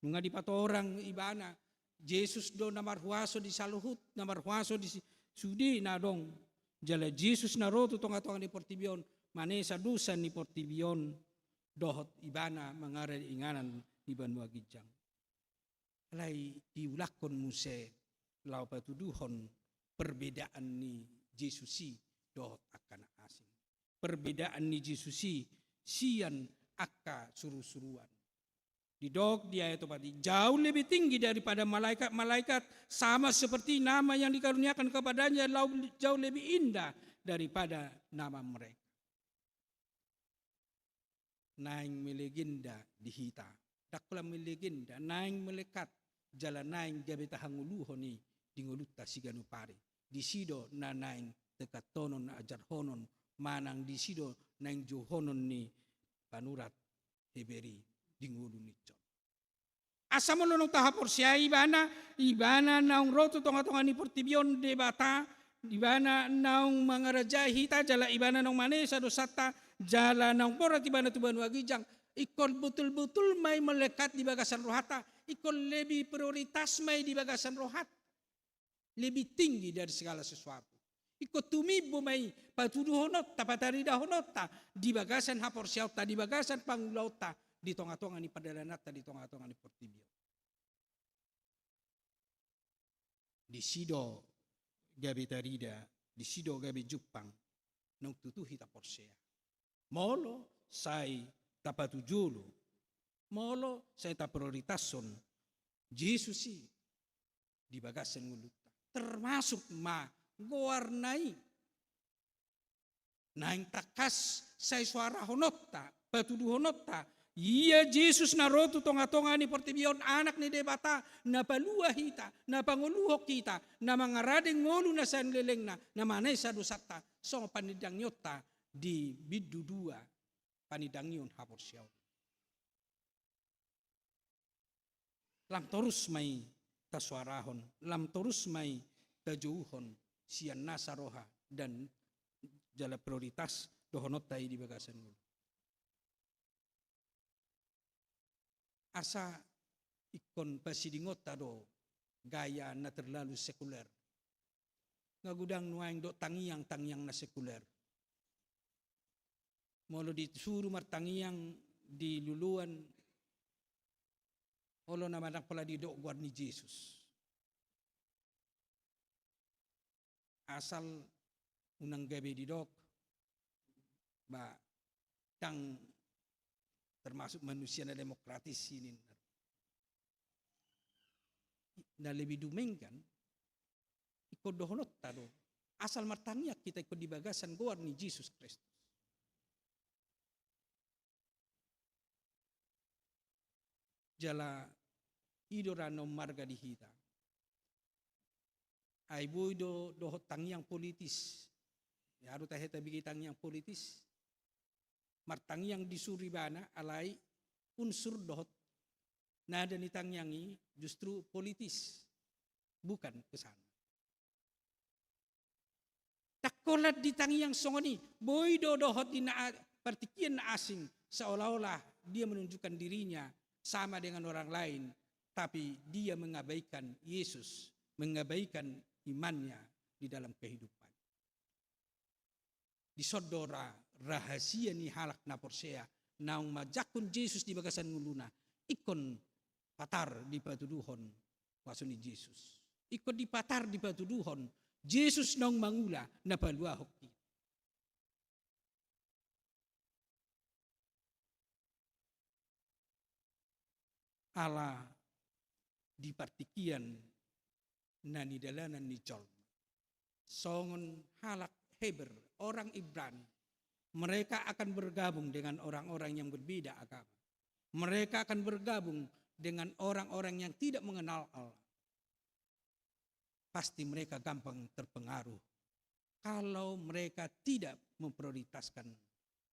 Nunga dipatorang ibana, Jesus do na marhuaso di saluhut, na marhuaso di si-, sude na adong. Jala Jesus na ro tu tonga-tonga ni portibi on, manesa dosa ni portibi on, dohot ibana mangarade inganan di banua ginjang. Alai diulakhon muse laho patuduhon perbedaan ni Jesus i dohot angka na asing. Perbedaan ni Jesus i sian angka suru-suruan. Didok di ayat opat i, jauh lebih tinggi daripada malaikat-malaikat, sama seperti nama yang dikaruniakan kepadanya, lau-, jauh lebih indah daripada nama mereka. Naeng melegenda di hita. Ndang holan melegenda, naeng melekat, jala naeng gabe tahangoluhon i di ngolunta siganup ari. Disi do na naeng tekanhonon, ajarhonon, manang disi do naeng jouhonon ni panurat Heber i di ngolu ni jolma. Asa molo naung tahaporseai ibana, ibana naung ro tu tonga-tonga ni portibi on Debata, ibana naung mangarajai hita, jala ibana naung manesa dosanta, jala naung borhat ibana tu banua ginjang, ingkon botul-botul ma i melekat di bagasan rohanta, ingkon lebih prioritas ma i di bagasan rohanta. Lebih tinggi dari segala sesuatu. Ingkon tumimbo ma i patuduhononta, pataridahononta di bagasan haporseaonta, di bagasan pangulaonta di tonga-tonga ni pardalananta, di tonga-tonga ni portibi on. Disi do gabe tarida, disi do gabe jumpang naung tutu hita porsea. Molo sai tapatujolo, molo sai taprioritashon Jesus i di bagasan ngolunta, termasuk ma goarna i. Naeng tangkas sai soarahononta, patuduhononta, ia Jesus na ro tu tonga-tonga ni portibi on, Anak ni Debata, na palua hita, na pangoluhon hita, na mangarade ngolu na salelengna, na manesa dosanta, songon panindangionta di bindu dua, panindangion haporseaon. Lam torus ma i tasoarahon, lam torus ma i tajouhon sian nasa roha dan jala prioritas dohononta i di bagasan ngolu. Asa ingkon pasidingonta do gaya na terlalu sekuler. Nga godang nuaeng do tangiang-tangiang na sekuler. Molo disuru martangiang di luluan, olo nama ndang pola didok goar ni Jesus. Asal unang gabe didok, ba, ndang termasuk manusia na demokratis i ninna. Na lebih dumenggan, ingkon dohononta do. Asal martangiang hita ingkon di bagasan goar ni Jesus Kristus. Jala i do ra na ummarga di hita. Ai boi do dohot tangiang politis. Ia do tahe tabege tangiang politis. Martangiang disuru ibana, alai unsur dohot nada ni tangiang i justru politis. Bukan ke sana. Ndang holan di tangiang songon i, boi do dohot di na a-, partingkian na asing, seolah-olah dia menunjukkan dirinya sama dengan orang lain, tapi dia mengabaikan Yesus, mengabaikan imannya di dalam kehidupan. Dison do ra-, rahasia ni halak na porsea, naung manjangkon Jesus di bagasan ngoluna, ingkon patar dipatuduhon huaso ni Jesus. Ingkon dipatar dipatuduhon Jesus naung mangula na paluahon hita. Ala di partingkian na nidalanan ni jolma. Songon halak Heber, orang Ibrani, mereka akan bergabung dengan orang-orang yang berbeda agama. Mereka akan bergabung dengan orang-orang yang tidak mengenal Allah. Pasti mereka gampang terpengaruh kalau mereka tidak memprioritaskan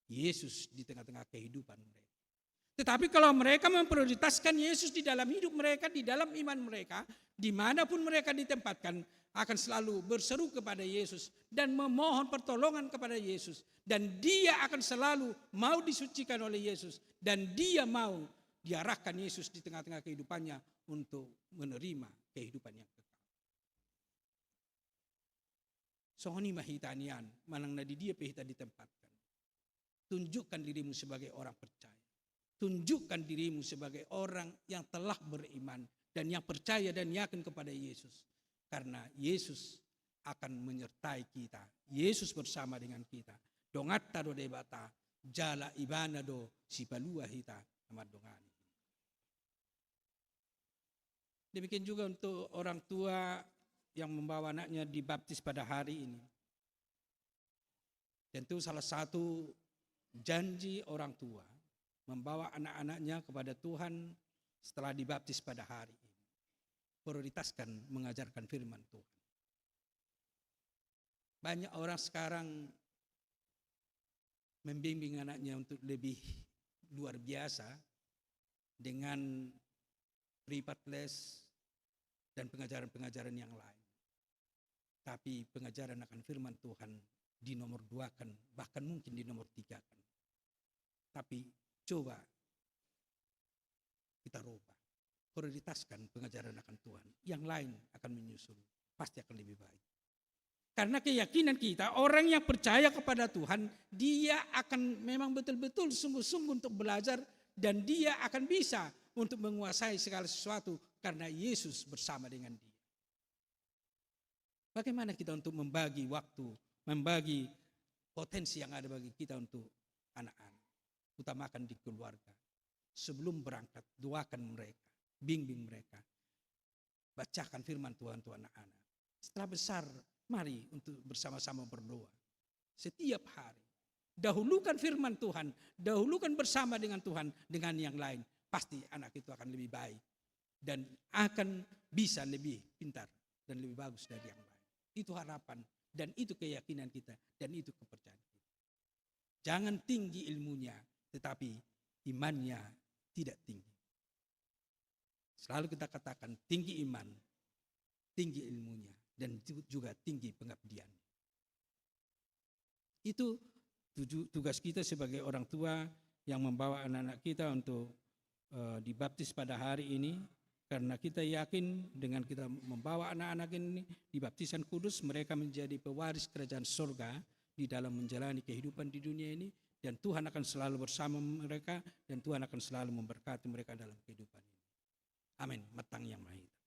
Yesus di tengah-tengah kehidupan mereka. Tetapi kalau mereka memprioritaskan Yesus di dalam hidup mereka, di dalam iman mereka, dimanapun mereka ditempatkan, akan selalu berseru kepada Yesus dan memohon pertolongan kepada Yesus. Dan dia akan selalu mau disucikan oleh Yesus. Dan dia mau diarahkan Yesus di tengah-tengah kehidupannya untuk menerima kehidupan yang kekal. Songon i ma hita nian, manang na di dia pe hita ditempatkan. Tunjukkan dirimu sebagai orang percaya. Tunjukkan dirimu sebagai orang yang telah beriman dan yang percaya dan yakin kepada Yesus. Karena Yesus akan menyertai kita. Yesus bersama dengan kita. Donganta do Debata, jala Ibana do sipalua hita na mandongani. Demikian juga untuk orang tua yang membawa anaknya dibaptis pada hari ini. Tentu salah satu janji orang tua membawa anak-anaknya kepada Tuhan setelah dibaptis pada hari ini. Prioritaskan mengajarkan firman Tuhan. Banyak orang sekarang membimbing anaknya untuk lebih luar biasa dengan privat les dan pengajaran-pengajaran yang lain. Tapi pengajaran akan firman Tuhan dinomorduakan, bahkan mungkin dinomortigakan. Tapi coba kita rubah. Prioritaskan pengajaran akan Tuhan. Yang lain akan menyusul. Pasti akan lebih baik. Karena keyakinan kita, orang yang percaya kepada Tuhan, dia akan memang betul-betul sungguh-sungguh untuk belajar dan dia akan bisa untuk menguasai segala sesuatu karena Yesus bersama dengan dia. Bagaimana kita untuk membagi waktu, membagi potensi yang ada bagi kita untuk anak-anak, utamakan di keluarga. Sebelum berangkat, doakan mereka, bimbing mereka, bacakan firman Tuhan untuk anak-anak. Setelah besar, mari untuk bersama-sama berdoa. Setiap hari. Dahulukan firman Tuhan, dahulukan bersama dengan Tuhan, dengan yang lain. Pasti anak itu akan lebih baik dan akan bisa lebih pintar dan lebih bagus dari yang lain. Itu harapan dan itu keyakinan kita dan itu kepercayaan kita. Jangan tinggi ilmunya, tetapi imannya tidak tinggi. Selalu kita katakan, tinggi iman, tinggi ilmunya, dan ju-, juga tinggi pengabdian. Itu tuju-, tugas kita sebagai orang tua yang membawa anak-anak kita untuk, eh, dibaptis pada hari ini, karena kita yakin dengan kita membawa anak-anak ini di baptisan kudus, mereka menjadi pewaris kerajaan surga di dalam menjalani kehidupan di dunia ini, dan Tuhan akan selalu bersama mereka, dan Tuhan akan selalu memberkati mereka dalam kehidupan ini. Amin. Martangiang ma hita.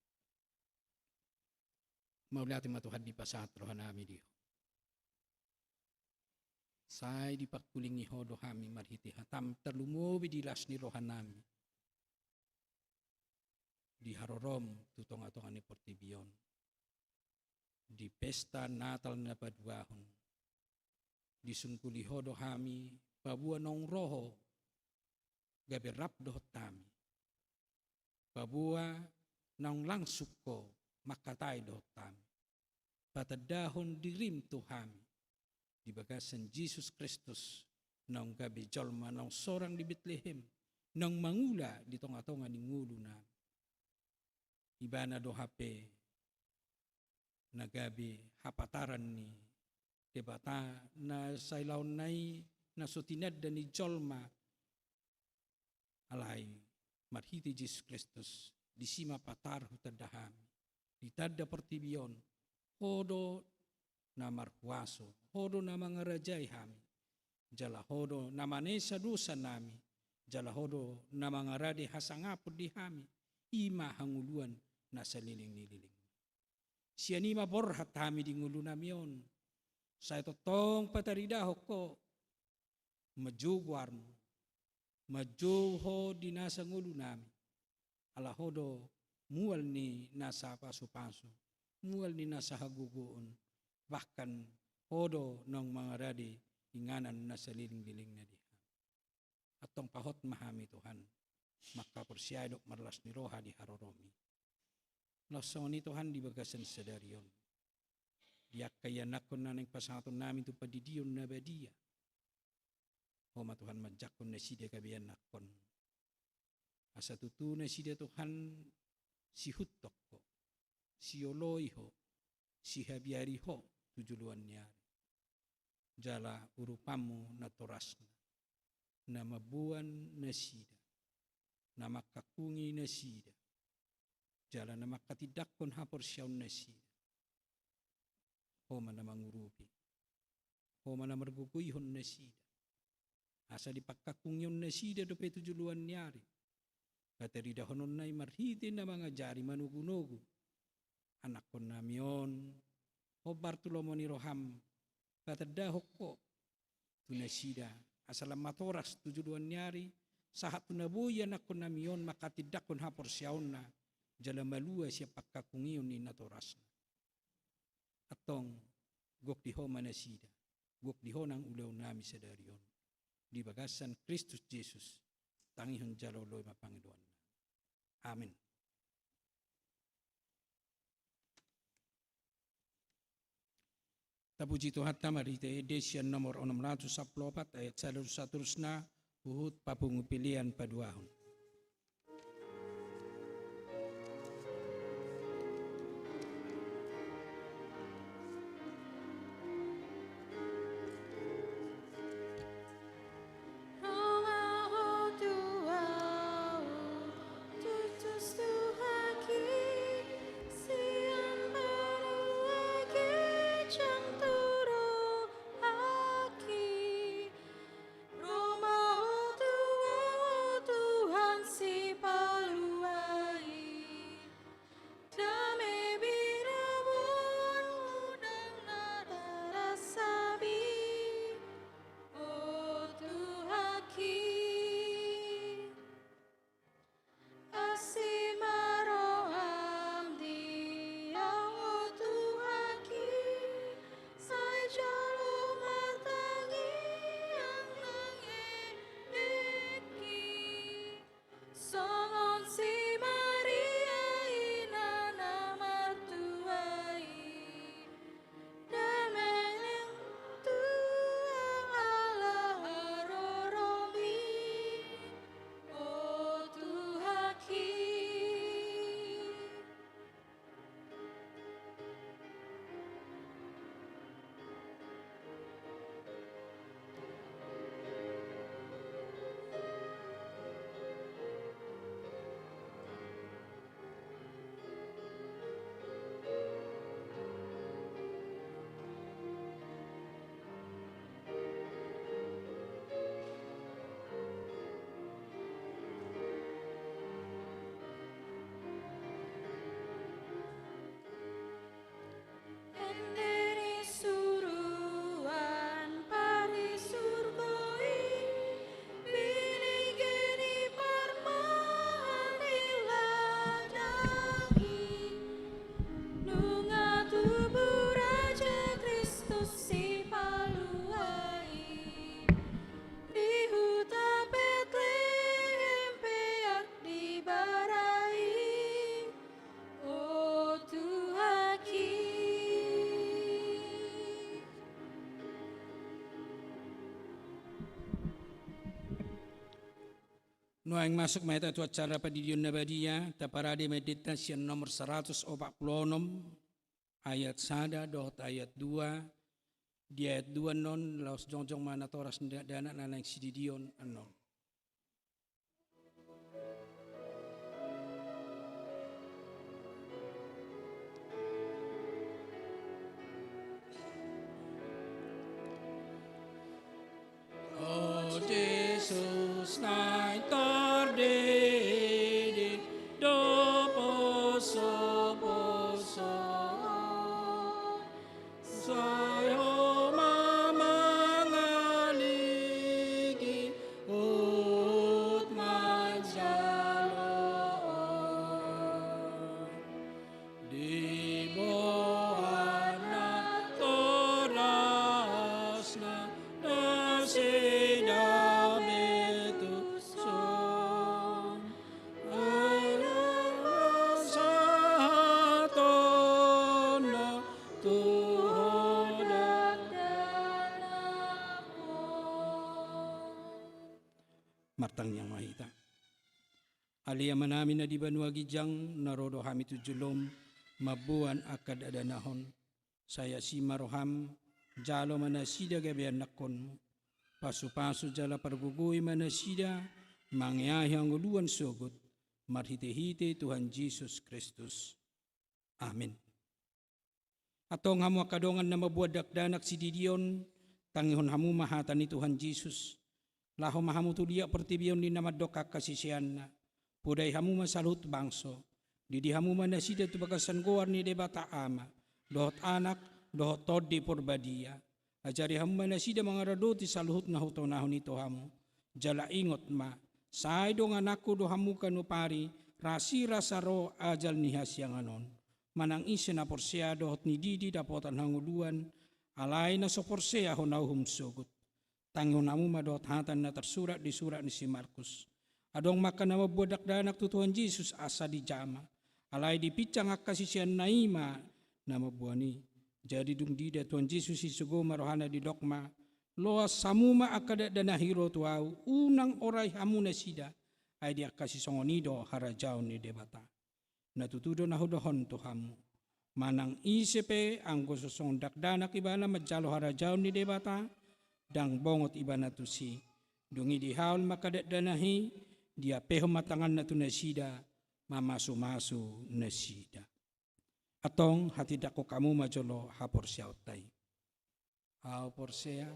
Mauliate ma Tuhan, dipasahat rohanami di Ho. Sai dipangkulingi Ho do hami marhite hataM, tarlumobi di las ni rohanami di haroroM tu tonga-tonga ni portibi on, di pesta Natal na paduahon. Disungkuli Ho do hami, paboa naung ro Ho gabe rap dohot hami. Paboa naung langsung Ho mangkatai dohot hami. Patandahon diriM tu hami di bagasan Jesus Kristus, naung gabe jolma, naung sorang di Betlehem, naung mangula di tonga-tonga ni ngolunami. Ibana do hape na gabe hapataran ni Debata na sailaonna i na so tinanda ni jolma, alai marhite Jesus Kristus disi ma patar hutanda hami. Ditanda portibi on, Ho do na marhuaso, Ho do na mangarajai hami. Jala Ho do na manesa dosa nami, jala Ho do na mangarade hasangapon di hami. I ma hangoluan na saleleng ni leleng. Sian i ma borhat hami di ngolunami on. Sai tongtong pataridahon Ho, manjou goarmu, manjou Ho di nasa ngolunami. Ala Ho do mual ni nasa pasupasu, mual ni nasa hagogoon, bahkan Ho do naung mangarade inganan na saleleng-lelengna di hami. Antong pahot ma hami Tuhan, mangkaporseai dohot marlas ni roha di haroromi. Laos songon i Tuhan di bagasan sadari on, di angka ianakhon na naeng pasahatonnami tu pandidion na badia, Ho ma Tuhan manjangkon nasida gabe ianakhon. Asa tutu nasida Tuhan sihuthon Ho, sioloi Ho, sihabiari Ho tu joloan ni ari. Jala urupanmu natorasna, na mamboan nasida, na mangkangkungi nasida, jala na mangkatindangkon haporseaon nasida. Ho ma na mangurupi, Ho ma na margogoihon nasida. Asa dipangkangkungion nasida dope tu joloan ni ari. Pataridahononna i marhite na mangajari manogunogu anakhonnami on, hombar tu lomo ni roham, patandahon Ho tu nasida, asa lam matoras tu joloan ni ari, sahat tu na boi anakhonnami on mangkatindangkon haporseaonna, jala malua sian pangkangkungion ni natorasna. Antong, gok di Ho ma nasida, gok di Ho nang ulaonnami sadari on. Di bagasan Kristus Jesus, tangihon jala oloi ma pangidoannami. Amin. Tapuji Tuhanta marhite ende sian nomor onom ratus sampulu opat ayat sada saterusna, huhut papungu pelean paduahon. Ro ma Ho tu ahu, Tuhan Sipalua i. Dame binaboanMu ndang na tarasami, o Tuhanki. Asi ma rohaM di ahu, o Tuhanki, sai jalo ma tangiang nang elekki. Songon si Maria ina na martua i, dame nang tua ala haroroMi, o Tuhanki. Ende ni suruan parisurgo i, binege ni parmahan di ladang i. Nunga tubu Raja Kristus Sipalua i, di huta Betlehem peak dibara i, o Tuhanki. Nuaeng masuk ma hita tu acara pandidion na badia, taparade ma endenta sian nomor saratus opat pulu onom, ayat sada dohot ayat dua, Di ayat dua annon, laos jongjong ma natoras ni dakdanak na naeng sididion annon. O Jesus, naeng tardidi do posoposo, sai Ho ma mangaligi huhut manjalo. Diboan na torasna nasida be tuson, ala sahatonna tu Ho dakdanak. Martangiang ma hita. Ale Amanami na di banua ginjang, na ro do hami tu jolom mamboan angka dakdanak on. Sai asi ma roham, jalo ma nasida gabe anakkonmu. Pasupasu jala pargogoi ma nasida mangeahi hangoluan sogot, marhitehite Tuhan Jesus Kristus. Amin. Antong hamu angka dongan na mamboan dakdanak sididion, tangihon hamu ma hata ni Tuhan Jesus. Laho ma hamu tu liat portibi on ninna mandok angka siseanna. Podai hamu ma saluhut bangso. Didi hamu ma nasida tu bagasan goar ni Debata Ama, dohot Anak, dohot Tondi Porbadia. Ajari hamu ma nasida mangaradoti saluhut na hutonahon i tu hamu. Jala ingot ma, sai dongananku do hamu ganup ari, rasirasa ro ajal ni hasiangan on. Manang ise na porsea dohot ni didi dapotan hangoluan, alai na so porsea hona uhum sogot. Tangihon hamu ma dohot hata na tarsurat di surat ni si Markus. Adong ma angka na mamboan dakdanak tu Tuhan Jesus asa dijama. Alai dipinsang angka siseanna i ma na mamboan i. Jadi dung diida Tuhan Jesus i sogo ma rohana didok ma, loas hamu ma angka dakdanak i ro tu ahu, unang orai hamu nasida, ai di angka sisongon i do harajaon ni Debata. Na tutu do na hudokhon tu hamu. Manang ise pe anggo so songon dakdanak ibana manjalo harajaon ni Debata, ndang bongot ibana tusi. Dung i dihaol ma angka dakdanak i, diampehon ma tanganna tu nasida, mamasumasu nasida. Antong hatindangkon hamu ma jolo haporseaonta i. Ahu porsea.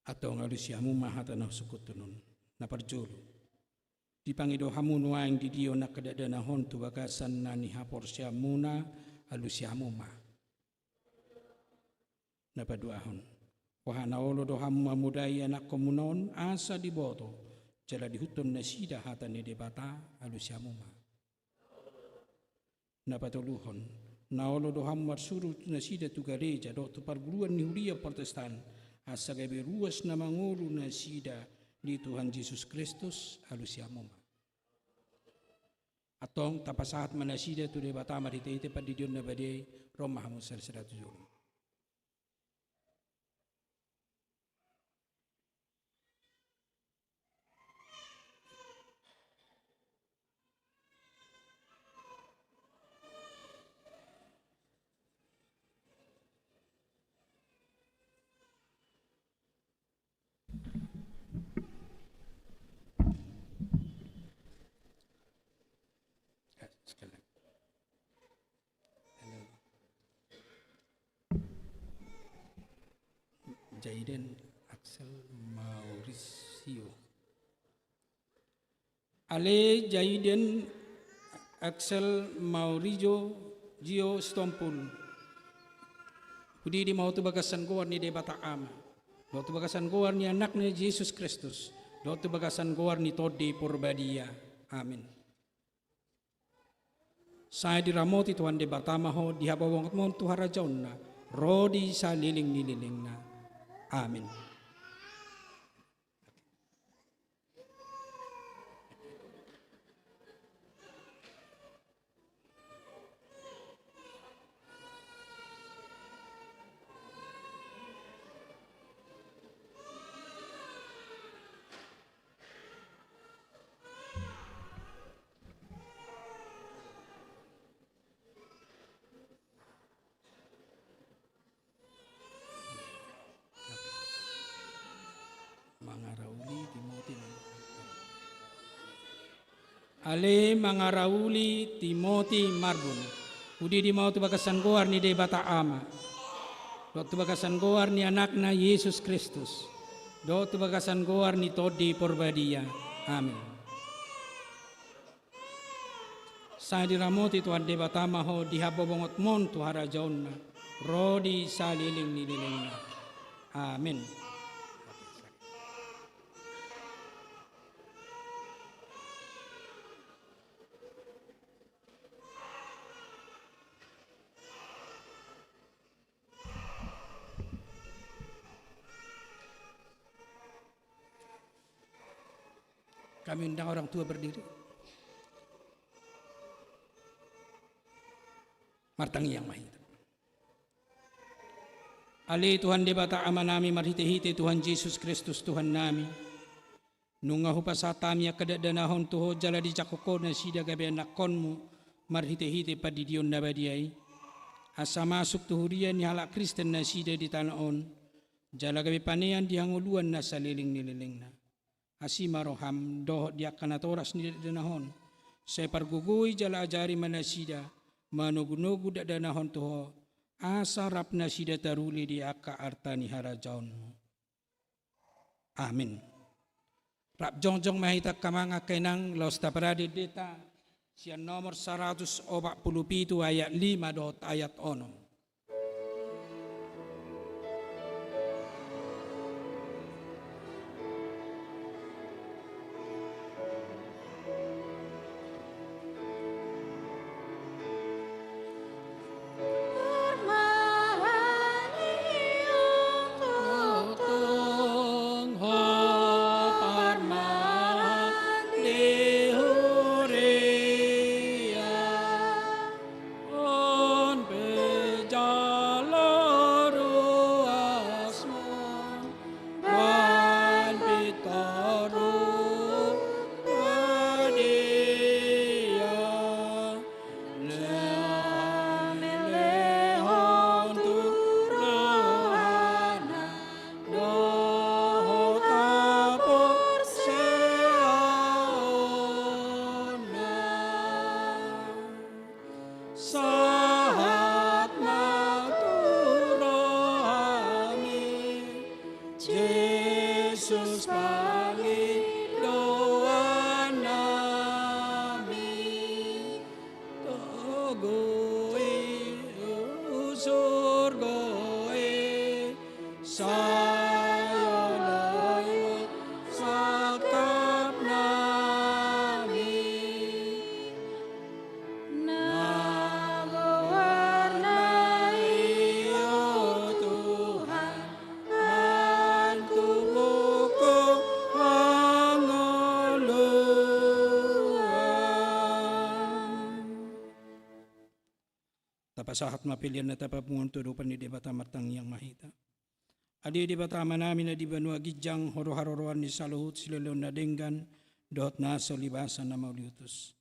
Antong alusi hamu ma hata na husungkunhon on. Na parjolo, dipangido hamu nuaeng didion angka dakdanak on tu bagasan na nihaporseaonmuna, alusi hamu ma. Na paduahon, boha na olo do hamu mamodai anakkonmuna on asa diboto jala diihuthon nasida hata ni Debata, alusi hamu ma. Na patoluhon, na olo do hamu marsuru nasida tu gareja dohot tu parguruan ni huria Protestan, asa gabe ruas na mangolu nasida di Tuhan Jesus Kristus, alusi hamu ma. Antong tapasahat ma nasida tu Debata marhitehite pandidion na badia i. Ro ma hamu sada-sada tu jolo. Jaiden Axel Maurizio. Ale Jaiden Axel Maurizio Gio Sitompul. Hudidi ma ho tu bagasan goar ni Debata Ama, dohot tu bagasan goar ni Anakna Jesus Kristus, dohot tu bagasan goar ni Tondi Porbadia. Amin. Sai diramoti Tuhan Debata ma ho, dihabobongot ma ho tu harajaonna, ro di saleleng ni lelengna. Amin. Mangarauli Timoti Marbun. Ale mangarauli Timoti Marbun. Hudidi ma ho tu bagasan goar ni Debata Ama, dohot tu bagasan goar ni Anakna Jesus Kristus, dohot tu bagasan goar ni Tondi Porbadia. Amin. Sai diramoti Tuhan Debata ma ho, dihabobongot ma ho tu harajaonna, ro di saleleng ni lelengna. Amin. Kami undang orang tua berdiri. Martangiang ma hita. Ale Tuhan Debata Amanami, marhitehite Tuhan Jesus Kristus Tuhannami, nunga hupasahat hami angka dakdanahon tu Ho jala dijangkon Ho nasida gabe anakkonmu marhitehite pandidion na badia i, asa masuk tu huria ni halak Kristen nasida di tano on, jala gabe panean di hangoluan na saleleng ni lelengna. Asi ma roham dohot di angka natoras ni dakdanahon, sai pargogoi jala ajari ma nasida manogunogu dakdanahon tu Ho, asa rap nasida taruli di angka arta ni harajaonmu. Amin. Rap jongjong ma hita angka amang angka inang, laos taparade endenta sian nomor saratus opat pulu pitu ayat lima dohot ayat onom. On pe jala ruasmu, baen pintor badia, lehon tu rohana, dohot haporseaonna. Sahat ma tu rohami, Jesus pangidoannami. Togu i, usurgo i, sai olo i ma sangkapnami. Na goarna i, o Tuhan, mantubuhon hangoluan. Tapasahat ma pelean na tapapungu on tu adopan ni Debata, martangiang ma hita. Ale Debata Amanami na di banua ginjang, Ho do haroroan ni saluhut silehonlehon na denggan dohot nasa ulibasan na mauliutus.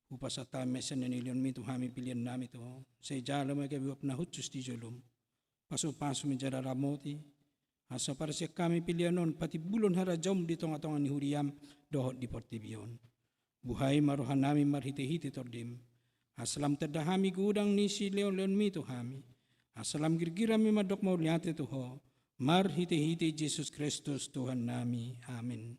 Hupasahat hami ma sian na nilehonmi tu hami peleannami tu Ho, sai jalo ma gabe uap na hushus di jolom. Pasupasu ma jala ramoti, asa parsian hami pelean on patimbulhon harajaonmu di tongatonga ni huriam dohot di portibi on. Buhai ma rohanami marhitehite Tondim, asa lam tanda hami godang ni silehonlehonmi tu hami, asa lam girgir hami mandok mauliate tu Ho, Marhitehite Jesus Kristus Tuhannami. Amen.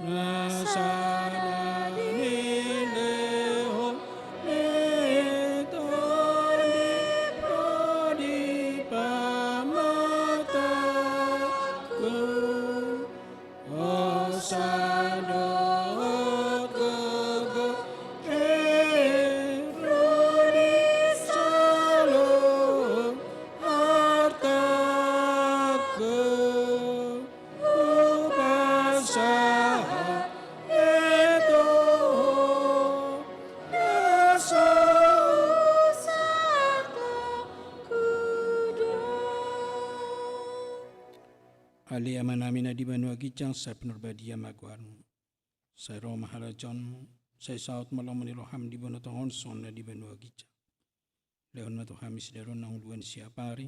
Na sada nilehon ni Tondi do di pamatangku. Hosa dohot gogo, ro di saluhut artangku. Hupasahat i tu Ho, na so husangapon do. Ale Amanami na di banua ginjang, sai pinarbadia ma goarMu. Sai ro ma harajaonMu, sai saut ma lomo ni rohaM di banua tonga on songon na di banua ginjang. Lehon ma tu hami sadari on hangoluan siapari,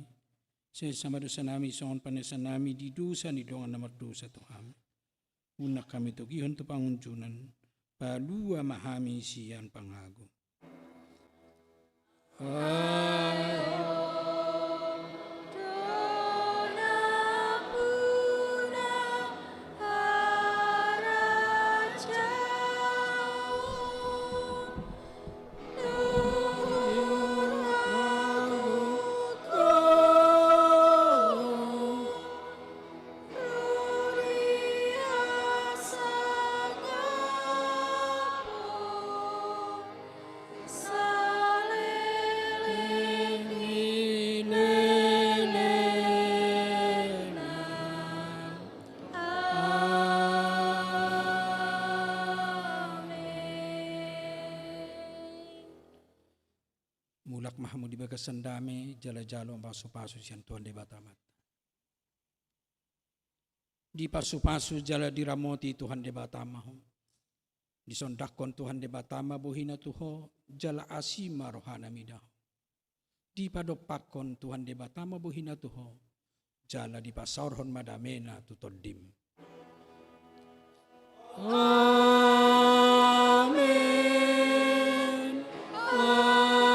sai sesa ma dosanami songon panesanami di dosa ni dongan na mardosa tu hami. Unang hami togihon tu pangunjunan, palua ma hami sian pangago. Ai Ho do nampuna harajaon dohot hagogoon, ro di hasangapon saleleng ni lelengna. Amen. Mulak ma hamu di bagasan dame, jala jalo pasupasu sian Tuhan Debata Amanta. Dipasupasu jala diramoti Tuhan Debata ma ho. Disondangkon Tuhan Debata ma bohiNa tu ho, jala asi ma rohaNa mida ho. Dipadompakkon Tuhan Debata ma bohiNa tu ho, jala dipasaorhon ma dameNa tu tondim. Amen. Amen.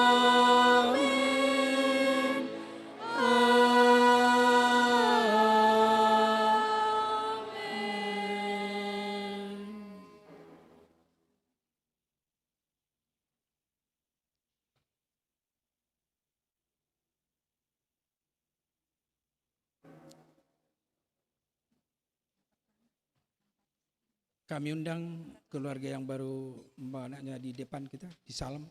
Amen. Kami undang keluarga yang baru membawa anaknya di depan kita, di salam.